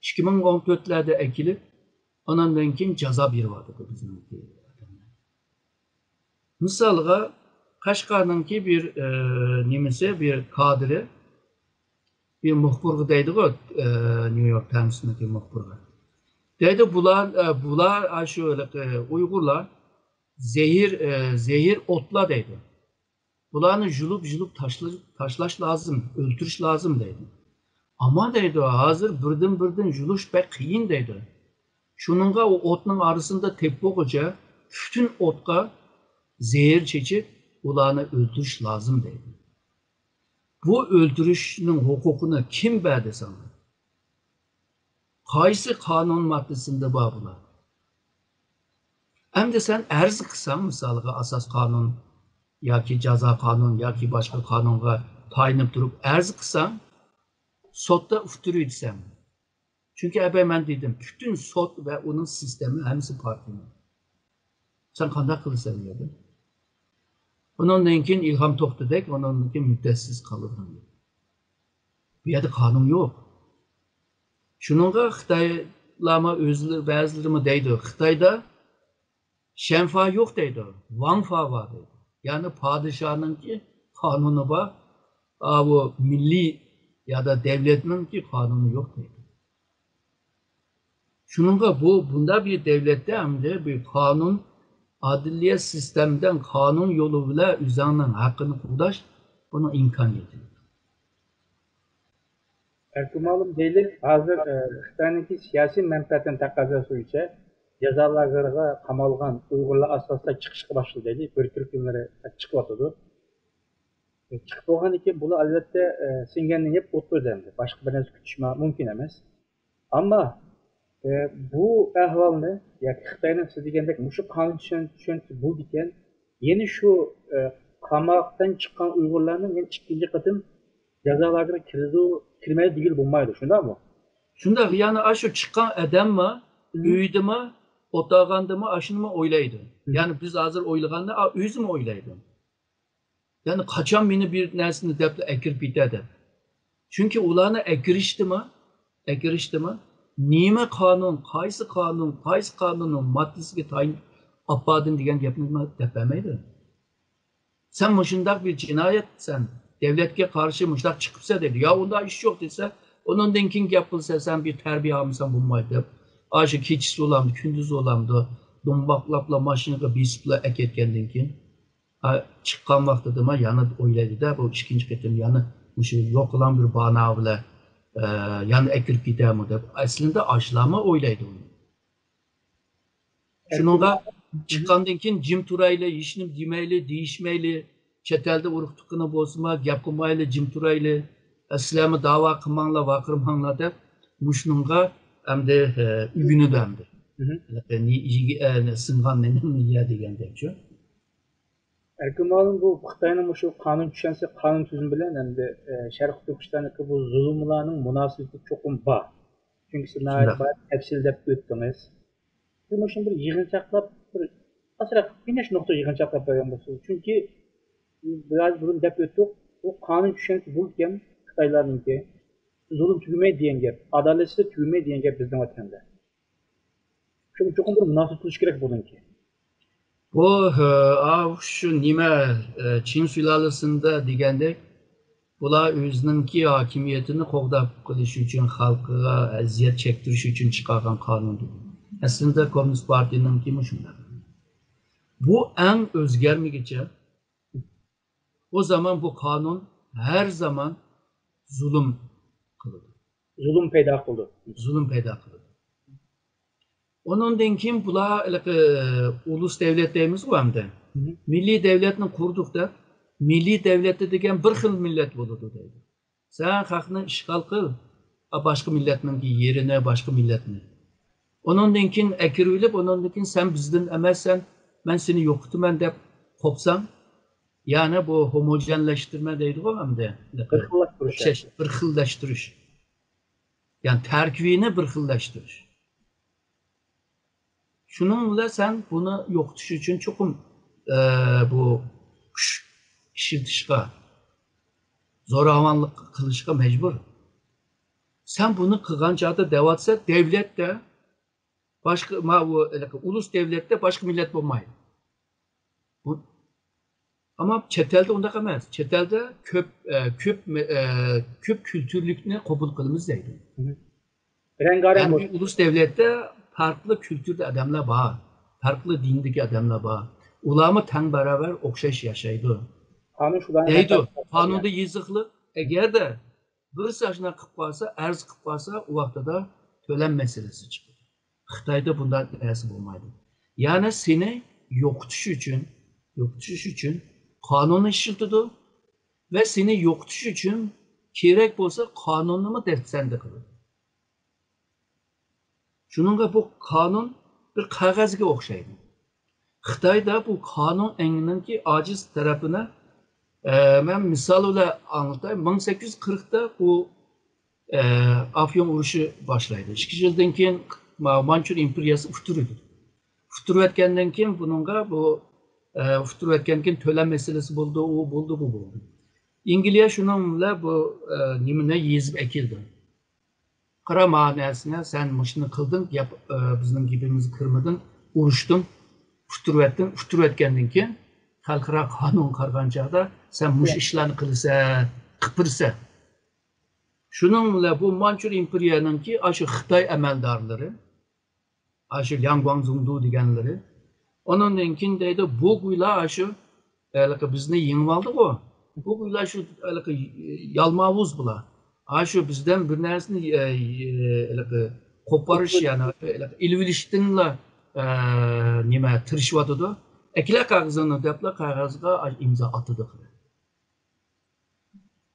ئىككى مىڭ ئون تۆتلەردە ئەكېلىپ، ئاناندىن كېيىن جازا بېرىۋاتىدۇ بىزنىڭكى ئادەملەر. مىسالغا، قەشقەرنىڭكى بىر، ئە، نېمىسى، بىر كادىرى، بىر مۇخبىرغا دەيدىغۇ، ئە، نيۇ يورك تايمسنىڭكى مۇخبىرىغا. دەيدۇ، بۇلار، ئە، بۇلار، ئاشۇ، ئە، ئۇيغۇرلار زەھىر، ئە، زەھىر ئوتلار دەيدۇ. بۇلارنى يۇلۇپ-يۇلۇپ تاشلا-، تاشلاش لازىم، ئۆلتۈرۈش لازىم دەيدۇ. ئەمما دەيدۇ، ھازىر بىردىن-بىردىن يۇلۇش بەك قىيىن دەيدۇ. شۇنىڭغا ئۇ ئوتنىڭ ئارىسىدا تېپىپ بولغۇچە پۈتۈن ئوتقا زەھەر چېچىپ، ئۇلارنى ئۆلتۈرۈش لازىم دەيدۇ. بۇ ئۆلتۈرۈشنىڭ ھوقۇقىنى كىم بەردى ساڭا؟ قايسى قانۇن ماددىسىندا بار بۇلار؟ ئەمدى سەن ئەرز قىلساڭ، مىسالغا، ئاساس قانۇن ياكى جازا قانۇن ياكى باشقا قانۇنغا تايىنىپ تۇرۇپ ئەرز قىلساڭ، سوتتا ئۇتتۇرۇۋېتىسەن. چۈنكى ئەبەي مەن دېدىم، پۈتۈن سوت ۋە ئۇنىڭ سىستېما ھەممىسى پارتىيىنىڭ. سەن قانداق قىلىسەن بۇ يەردە؟ ئۇنىڭدىن كېيىن ئىلھام توختىدەك، ئۇنىڭدىن كېيىن مۇددەتسىز قالىدىغان گەپ. بۇ يەردە قانۇن يوق. شۇنىڭغا خىتايلارمۇ ئۆزلىرى، بەزىلىرىمۇ دەيدۇ، خىتايدا شەنفا يوق دەيدۇ، ۋاڭفا بار دەيدۇ. يەنى پادىشاھنىڭكى قانۇنى بار، ئاۋۇ مىللىي يادا دەۋلەتنىڭكى قانۇنى يوق دەيدۇ. شۇنىڭغا بۇ، بۇنداق بىر دەۋلەتتە ئەمدى بىر قانۇن، ئادلىيە سىستېمىدىن قانۇن يولى بىلەن ئۆزۈڭنىڭ ھەققىنى قوغداش، بۇنىڭ ئىمكانىيىتى يوق. ئەركىن مۇئەللىم دەيلى، ھازىر، ئە، خىتاينىڭكى سىياسىي مەنپەئەتىنىڭ تەقەززاسى بويىچە جازا لاگېرىغا قامالغان ئۇيغۇرلار ئاستا-ئاستا چىقىشقا باشلىدى دەيلى، بىر تۈركۈملىرى چىقىۋاتىدۇ. ئە، چىقىپ بولغاندىن كېيىن بۇلار ئەلۋەتتە، ئە، سىڭگەندىن يەپ ئولتۇرىدۇ ئەمدى. باشقا بىر نەرسە كۈتۈش ما-، مۇمكىن ئەمەس. ئەمما، ئە، بۇ ئەھۋالنى ياكى خىتاينىڭ سىز دېگەندەك مۇشۇ قانۇن چۈشەن-، چۈشەنچىسى بولىدىكەن، يەنە شۇ، ئە، قاماقتىن چىققان ئۇيغۇرلارنىڭ يەنە ئىككىنچى قېتىم جازا لاگېرىغا كىرىدۇ، كىرمەيدۇ دېگىلى بولمايدۇ، شۇنداقمۇ؟ شۇنداق، يەنى ئاشۇ چىققان ئادەممۇ، مم. ئۆيدىمۇ، ئولتۇرغاندىمۇ ئاشۇنىمۇ ئويلايدۇ. مم. يەنى بىز ھازىر ئويلىغاننى، ئا، ئۆزىمۇ ئويلايدۇ. يەنى قاچان مېنى بىر نەرسىنى دەپلا ئەكىرىپ كېتە دەپ. چۈنكى ئۇلارنى ئەكىرىشتىمۇ، ئەكىرىشتىمۇ، نېمە قانۇن، قايسى قانۇن، قايسى قانۇننىڭ ماددىسىگە تايىنىپ ئاپاردىم دېگەن گەپنى دەپ بەرمەيدۇ. سەن مۇشۇنداق بىر جىنايەت، سەن دەۋلەتكە قارشى مۇشۇنداق چىقىپسەن دەيدۇ. يا ئۇنداق ئىش يوق دېسە، ئۇنىڭدىن كېيىن گەپ قىلسا، سەن بىر تەربىيە ئالمىساڭ بولمايدۇ دەپ. ئاشۇ كېچىسى بولامدۇ، كۈندۈزى بولامدۇ، دومباقلاپلا ماشىنىغا بېسىپلا ئەكەتكەندىن كېيىن، ئا، چىققان ۋاقتىدىما يەنە ئويلايدۇ-دە، بۇ ئىككىنچى قېتىم يەنە مۇشۇ يوقىلاڭ بىر بانا بىلەن، ئە، يەنە ئەكىرىپ كېتەرمۇ دەپ. ئەسلىندە ئاشۇلارمۇ ئويلايدۇ ئۇنى. شۇنىڭغا چىققاندىن كېيىن جىم تۇرايلى، ھېچنېمە دېمەيلى، دېيىشمەيلى، چەت ئەلدە ئۇرۇق تۇغقىنى بولسىمۇ، گەپ قىلمايلى، جىم تۇرايلى، سىلەرمۇ داۋا قىلماڭلار، ۋارقىرىماڭلار دەپ، مۇشۇنىڭغا ئەمدى، ئە، ئۆگىنىدۇ ئەمدى. مھم. يېگە-، ئە، سىڭغان نېنىڭنى يە دېگەندەكچۇ. ئەركىن مۇئەللىم، بۇ خىتاينىڭ مۇشۇ قانۇن چۈشەنچىسى، قانۇن تۈزۈمى بىلەن ئەمدى، ئە، شەرقىي تۈركىستاندىكى بۇ زۇلۇملارنىڭ مۇناسىۋىتى چوقۇم بار. چۈنكى سىز ناھايىتى شۇنداق. بايا تەپسىلىي دەپ ئۆتتىڭىز. بىز مۇشۇنى بىر يىغىنچاقلاپ، بىر ئازراق ئىنەش نۇقتا يىغىنچاقلاپ بەرگەن بولسىڭىز. چۈنكى بىز بۇرۇن دەپ ئۆتتۇق، بۇ قانۇن چۈشەنچىسى بولىدىكەن خىتايلارنىڭكى. زۇلۇم تۈگىمەيدۇ دېگەن گەپ، ئادالەتسىزلىك تۈگىمەيدۇ دېگەن گەپ بىزنىڭ ۋەتەندە. شۇنىڭ چوقۇم بىر مۇناسىۋەت قىلىش كېرەك بۇنىڭكى. بۇ، ئە، ئا، شۇ نېمە، ئە، چىڭ سۇلالىسىندا دېگەندەك، بۇلار ئۆزىنىڭكى ھاكىمىيىتىنى قوغداپ قېلىش ئۈچۈن، خەلقىگە ئەزىيەت چەكتۈرۈش ئۈچۈن چىقارغان قانۇن دېدى. ئەسلىدە كوممۇنىست پارتىيىنىڭكىمۇ شۇنداق. بۇ ئەڭ ئۆزگەرمىگۈچى. ئۇ زامان بۇ قانۇن ھەر زامان زۇلۇم قىلىدۇ. زۇلۇم پەيدا قىلىدۇ. زۇلۇم پەيدا قىلىدۇ. ئۇنىڭدىن كېيىن بۇلار ھېلىقى ئۇلۇس دەۋلەت دەيمىزغۇ ئەمدى. مھم. مىللىي دەۋلەتنى قۇردۇق دەپ، مىللىي دەۋلەتتە دېگەن بىر خىل مىللەت بولىدۇ دەيدۇ. سەن خەقنى ئىشغال قىل، ئا، باشقا مىللەتنىڭكى يېرىنى، باشقا مىللەتنى. ئۇنىڭدىن كېيىن ئەكىرىۋېلىپ، ئۇنىڭدىن كېيىن سەن بىزدىن ئەمەسسەن، مەن سېنى يوقىتىمەن دەپ قوپساڭ، يەنى بۇ ھوموجېنلەشتۈرمە دەيدىغۇ ئەمدى. بىر خىللاشتۇرۇش. ئوخشاش، بىر خىللاشتۇرۇش. يەنى تەركىبىنى بىر خىللاشتۇرۇش. شۇنىڭ بىلەن سەن بۇنى يوقىتىش ئۈچۈن چوقۇم، ئە، بۇ كۈچ ئىشلىتىشقا، زوراۋانلىق قىلىشقا مەجبۇر. سەن بۇنى قىلغان چاغدا دەۋاتسا، دەۋلەتتە باشقا، ما، ئۇ، ئۇلۇس دەۋلەتتە باشقا مىللەت بولمايدۇ. بۇ، ئەمما چەت ئەلدە ئۇنداق ئەمەس. چەت ئەلدە كۆپ، ئە، كۆپ، ئە، كۆپ كۈلتۈرلۈكنى قوبۇل قىلىمىز دەيدۇ. مھم. رەڭگارەڭ يەنى بولسۇن. ئۇلۇس دەۋلەتتە پەرقلىق كۈلتۈردە ئادەملەر بار، پەرقلىق دىندىكى ئادەملەر بار. ئۇلارمۇ تەڭ باراۋەر ئوخشاش ياشايدۇ. قانۇن شۇلارنى دەيدۇ. قانۇندا يېزىقلىق، ئەگەردە بىرسى ئاشۇنداق قىلىپ قالسا، ئەرز قىلىپ قالسا، ئۇ ۋاقتىدا تۆلەم مەسىلىسى چىقىدۇ. خىتايدا بۇنداق نەرسە بولمايدۇ. يەنى سېنى يوقىتىش ئۈچۈن، يوقىتىش ئۈچۈن قانۇننى ئىشلىتىدۇ. ۋە سېنى يوقىتىش ئۈچۈن كېرەك بولسا قانۇننىمۇ دەپسەندە قىلىدۇ. شۇنىڭغا بۇ قانۇن بىر قەغەزگە ئوخشايدۇ. خىتايدا بۇ قانۇن ئەڭگىنىڭكى ئاجىز تەرەپىنى، ئە، مەن مىسال بىلەن ئاڭلىتاي. مىڭ سەككىز يۈز قىرىقتا بۇ، ئە، ئافيون ئۇرۇشى باشلايدۇ. ئىككى يىلدىن كېيىن ما-، مانچۇر ئىمپېرىيەسى ئۇتتۇرىدۇ. ئۇتتۇرۇۋەتكەندىن كېيىن بۇنىڭغا بۇ، ئە، ئۇتتۇرۇۋەتكەندىن كېيىن تۆلەم مەسىلىسى بولدى، ئۇ بولدى، بۇ بولدى. ئەنگلىيە شۇنىڭ بىلەن بۇ، ئە، نېمىنى يېزىپ ئەكەلدى. قارا، مانا نەرسىنى سەن مۇشۇنى قىلدىڭ، گەپ، ئە، بىزنىڭ گېپىمىزگە كىرمىدىڭ، ئۇرۇشتۇڭ، ئۇتتۇرۇۋەتتىڭ، ئۇتتۇرۇۋەتكەندىن كېيىن خەلقئارا قانۇنغا قارىغان چاغدا سەن مۇشۇ ياق. ئىشلارنى قىلىسەن، قىلىپ بېرىسەن. شۇنىڭ بىلەن بۇ مانچۇر ئىمپېرىيەنىڭكى ئاشۇ خىتاي ئەمەلدارلىرى، ئاشۇ لياڭ گۇاڭزۇڭدۇ دېگەنلىرى. ئۇنىڭدىن كېيىن دەيدۇ، بۇ گۇيلا ئاشۇ، ھېلىقى بىزنى يېڭىۋالدىغۇ. بۇ گۇيلا شۇ ھېلىقى يالماۋۇز بۇلار. ئاشۇ بىزدىن بىر نەرسىنى، ئە، ئە، ھېلىقى قوپارىش، يەنى ھېلىقى ئېلىۋېلىشتىنلا، ئە، نېمە، تىرىشىۋاتىدۇ. ئەكىلە قەغىزىڭنى دەپلا قەغەزگە ئىمزا ئاتىدۇ.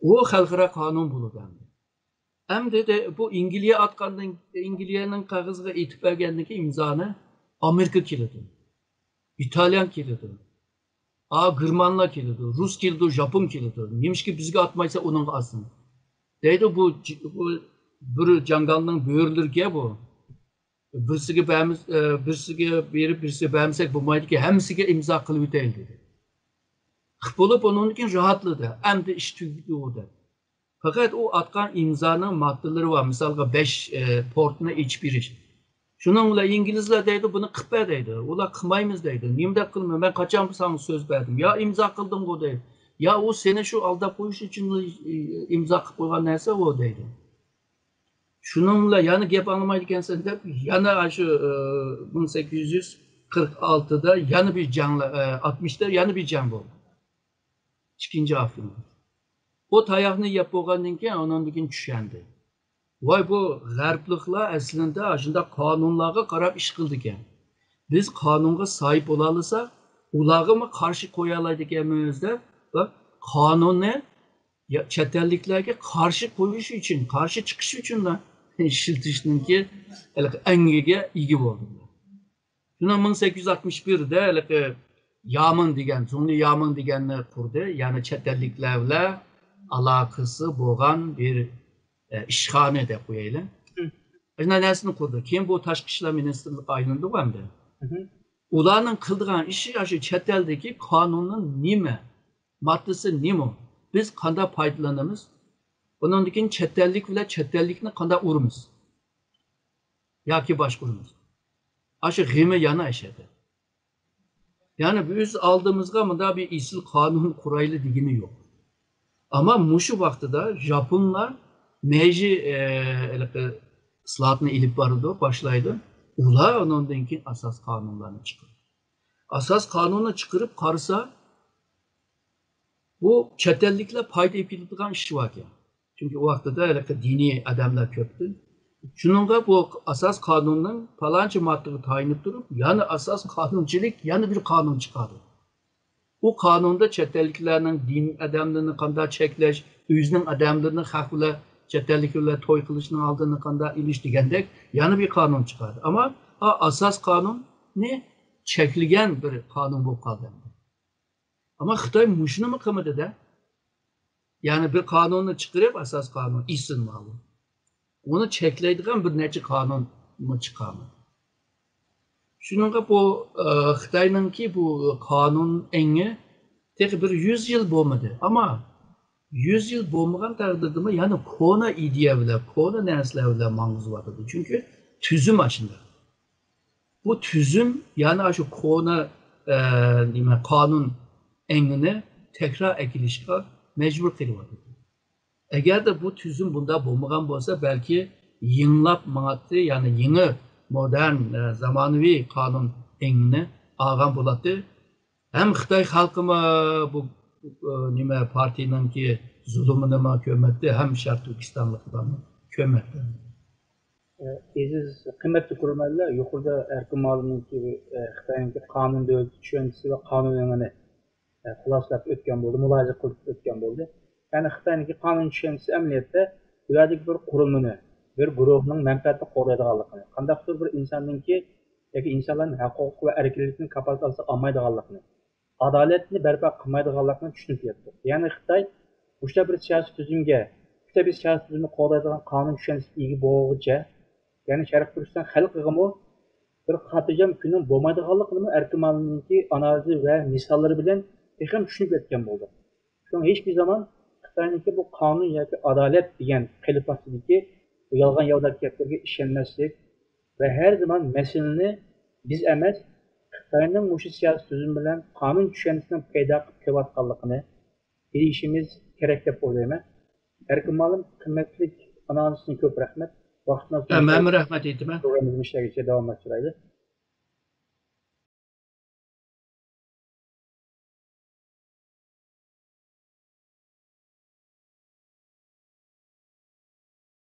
ئۇ خەلقئارا قانۇن بولىدۇ ئەمدى. ئەمدى دە-، بۇ ئەنگلىيە ئاتقاندىن، ئەنگلىيەنىڭ قەغىزىگە ئېتىپ بەرگەندىكى ئىمزانى ئامېرىكا كېلىدۇ، ئىتالىيان كېلىدۇ، ئا، گېرمانلار كېلىدۇ، رۇس كېلىدۇ، ژاپون كېلىدۇ. نېمىشقا بىزگە ئاتمايسەن، ئۇنىڭغا ئاتسۇن. دەيدۇ، بۇ ج-، بۇ بىر جاڭگالنىڭ بۆرىلىرىكەن بۇ. بىرسىگە بەرمىس-، ئە، بىرسىگە بېرىپ، بىرسىگە بەرمىسەك بولمايدىكەن، ھەممىسىگە ئىمزا قىلىۋېتەيلى دېدى. قىپ بولۇپ، ئۇنىڭدىن كېيىن راھاتلىدى. ئەمدى ئىش تۈگىدى ئۇ دەپ. پەقەت ئۇ ئاتقان ئىمزانىڭ ماددىلىرى بار. مىسالغا، بەش، ئە، پورتنى ئېچىپ بېرىش. شۇنىڭ بىلەن ئىنگلىزلار دەيدۇ، بۇنى قىپ بەر دەيدۇ. ئۇلار قىلمايمىز دەيدۇ. نېمە دەپ قىلماي؟ مەن قاچان ساڭا سۆز بەردىم؟ يا ئىمزا قىلدىڭغۇ دەيدۇ. يا ئۇ سېنى شۇ ئالداپ قويۇش ئۈچۈن ئىمزا قىلىپ قويغان نەرسە ئۇ دەيدۇ. شۇنىڭ بىلەن يەنە گەپ ئاڭلىمايدىكەنسەن دەپ، يەنە ئاشۇ، ئە، مىڭ سەككىز يۈز قىرىق ئالتىدا يەنە بىر جەڭ، ئە، ئاتمىشتا يەنە بىر جەڭ بولدى. ئىككىنچى ئافرىن. ئۇ تاياقنى يەپ بولغاندىن كېيىن، ئۇنىڭدىن كېيىن چۈشەندى. ۋاي، بۇ غەربلىكلار ئەسلىدە ئاشۇنداق قانۇنلارغا قاراپ ئىش قىلىدىكەن. بىز قانۇنغا ساھىب بولالىساق، ئۇلارغىمۇ قارشى قويالايدىكەنمىز دەپ، بۇ قانۇننى يا-، چەت ئەللىكلەرگە قارشى قويۇش ئۈچۈن، قارشى چىقىش ئۈچۈنلا ئىشلىتىشنىڭكى ھېلىقى ئەڭگىگە ئىگە بولدى. شۇنىڭ مىڭ سەككىز يۈز ئاتمىش بىردە ھېلىقى يامىڭ دېگەن، زۇڭلى يامىڭ دېگەننى قۇردى. يەنى چەت ئەللىكلەر بىلەن ئالاقىسى بولغان بىر، ئە، ئىشخانا دەپ قويايلى. مم. ئاشۇنداق نەرسىنى قۇردى. كېيىن بۇ تاشقى ئىشلار مىنىستىرلىقىغا ئايلىنىدىغۇ ئەمدى. مم. ئۇلارنىڭ قىلىدىغان ئىشى ئاشۇ چەت ئەلدىكى قانۇننىڭ نېمە، ماددىسى نېمە، بىز قانداق پايدىلىنىمىز، ئۇنىڭدىن كېيىن چەت ئەللىك بىلەن چەت ئەللىكنى قانداق ئۇرىمىز ياكى باشقۇرىمىز. ئاشۇ غېمى يەنە ئەشەدە. يەنى بىز ئالدىمىزغا مۇنداق بىر ئېسىل قانۇن قۇرايلى دېگىنى يوق. ئەمما مۇشۇ ۋاقتىدا ژاپونلار مەيجى، ئە، ھېلىقى ئىسلاھاتنى ئېلىپ بارىدۇ، باشلايدۇ. ئۇلار ئۇنىڭدىن كېيىن ئاساس قانۇنلارنى چىقىرىدۇ. ئاساس قانۇننى چىقىرىپ قارىسا، بۇ چەت ئەللىكلەر پايدا ئېلىپ كېلىدىغان ئىش باركەن. چۈنكى ئۇ ۋاقتىدا ھېلىقى دىنىي ئادەملەر كۆپتى. شۇنىڭغا بۇ ئاساس قانۇننىڭ پالانچە ماددىغا تايىنىپ تۇرۇپ، يەنە ئاساس قانۇنچىلىك يەنە بىر قانۇن چىقاردى. ئۇ قانۇندا چەت ئەللىكلەرنىڭ دىن ئادەملىرىنى قانداق چەكلەش، ئۆزىنىڭ ئادەملىرىنى خەق بىلەن، چەت ئەللىك بىلەن توي قىلىشنىڭ ئالدىنى قانداق ئېلىش دېگەندەك يەنە بىر قانۇن چىقاردى. ئەمما ئا-، ئاساس قانۇننى چەكلىگەن بىر قانۇن بولۇپ قالدى. ئەمما خىتاي مۇشۇنىمۇ قىلمىدى-دە. يەنى بىر قانۇننى چىقىرىپ، ئاساس قانۇن، ئېسىل ماۋۇ. ئۇنى چەكلەيدىغان بىر نەچچە قانۇنمۇ چىقارمىدى. شۇنىڭغا بۇ، ئە، خىتاينىڭكى بۇ قانۇن ئېڭى تېخى بىر يۈز يىل بولمىدى. ئەمما يۈز يىل بولمىغان تەقدىردىمۇ يەنە كونا ئىدىيە بىلەن، كونا نەرسىلەر بىلەن ماڭغۇزۇۋاتىدۇ. چۈنكى تۈزۈم ئاشۇنداق. بۇ تۈزۈم يەنە ئاشۇ كونا، ئە، نېمە، قانۇن ئېڭىنى تەكرار ئەكېلىشكە مەجبۇر قىلىۋاتىدۇ. ئەگەردە بۇ تۈزۈم بۇنداق بولمىغان بولسا، بەلكى يېڭىلاپ ماڭاتتى، يەنى يېڭى، مودېرن، ئە، زامانىۋى قانۇن ئېڭىنى ئالغان بولاتتى. ھەم خىتاي خەلقىمۇ بۇ، ئە، نېمە، پارتىيىنىڭكى زۇلۇمىنىمۇ كۆرمەتتى، ھەم شەرقىي تۈركىستانلىقلارمۇ كۆرمەتتى. ئەزىز، قىممەتلىك كۆرۈرمەنلەر، يۇقىرىدا ئەركىن مۇئەللىمنىڭكى، ئە، خىتاينىڭكى قانۇن دۆلىتى چۈشەنچىسى ۋە قانۇن ئېڭىنى، ئە، خۇلاسىلەپ ئۆتكەن بولدى، مۇلاھىزە قىلىپ ئۆتكەن بولدى. يەنى خىتاينىڭكى قانۇن چۈشەنچىسى ئەمەلىيەتتە بۇ يەردىكى بىر قۇرۇلمىنى، بىر گۇرۇھنىڭ مەنپەئەتىنى قوغدايدىغانلىقىنى، قانداقتۇر بىر ئىنساننىڭكى ياكى ئىنسانلارنىڭ ھەق ھوقۇق ۋە ئەركىنلىكىنى كاپالەت ئالسا ئالمايدىغانلىقىنى، ئادالەتنى بەرپا قىلمايدىغانلىقىنى چۈشىنىپ يەتتۇق. يەنى خىتاي مۇشۇنداق بىر سىياسىي تۈزۈمگە، مۇشۇنداق بىر سىياسىي تۈزۈمنى قوغدايدىغان قانۇن چۈشەنچىسىگە ئىگە بولغۇچە، يەنى شەرقىي تۈركىستان خەلقىگىمۇ بىر خاتىرجەم كۈننىڭ بولمايدىغانلىقىنىمۇ ئەركىن مۇئەللىمنىڭكى ئانالىزى ۋە مىساللىرى بىلەن تېخىمۇ چۈشىنىپ يەتكەن بولدۇق. شۇڭا ھېچبىر زامان خىتاينىڭكى بۇ قانۇن ياكى ئادالەت دېگەن قېلىپ ئاستىدىكى بۇ يالغان ياۋىداق گەپلىرىگە ئىشەنمەسلىك ۋە ھەر زامان مەسىلىنى بىز ئەمەس، خىتاينىڭ مۇشۇ سىياسىي تۈزۈم بىلەن قانۇن چۈشەنچىسىنى پەيدا قىلىپ كېلىۋاتقانلىقىنى بىلىشىمىز كېرەك دەپ ئويلايمەن. ئەركىن مۇئەللىم، قىممەتلىك ئانالىزىڭىزدىن كۆپ رەھمەت. ۋاقتىڭىز ھەممە رەھمەت ئېيتىمەن. پروگراممىمىزنى ئىشلەرگىچە داۋاملاشتۇرايلى.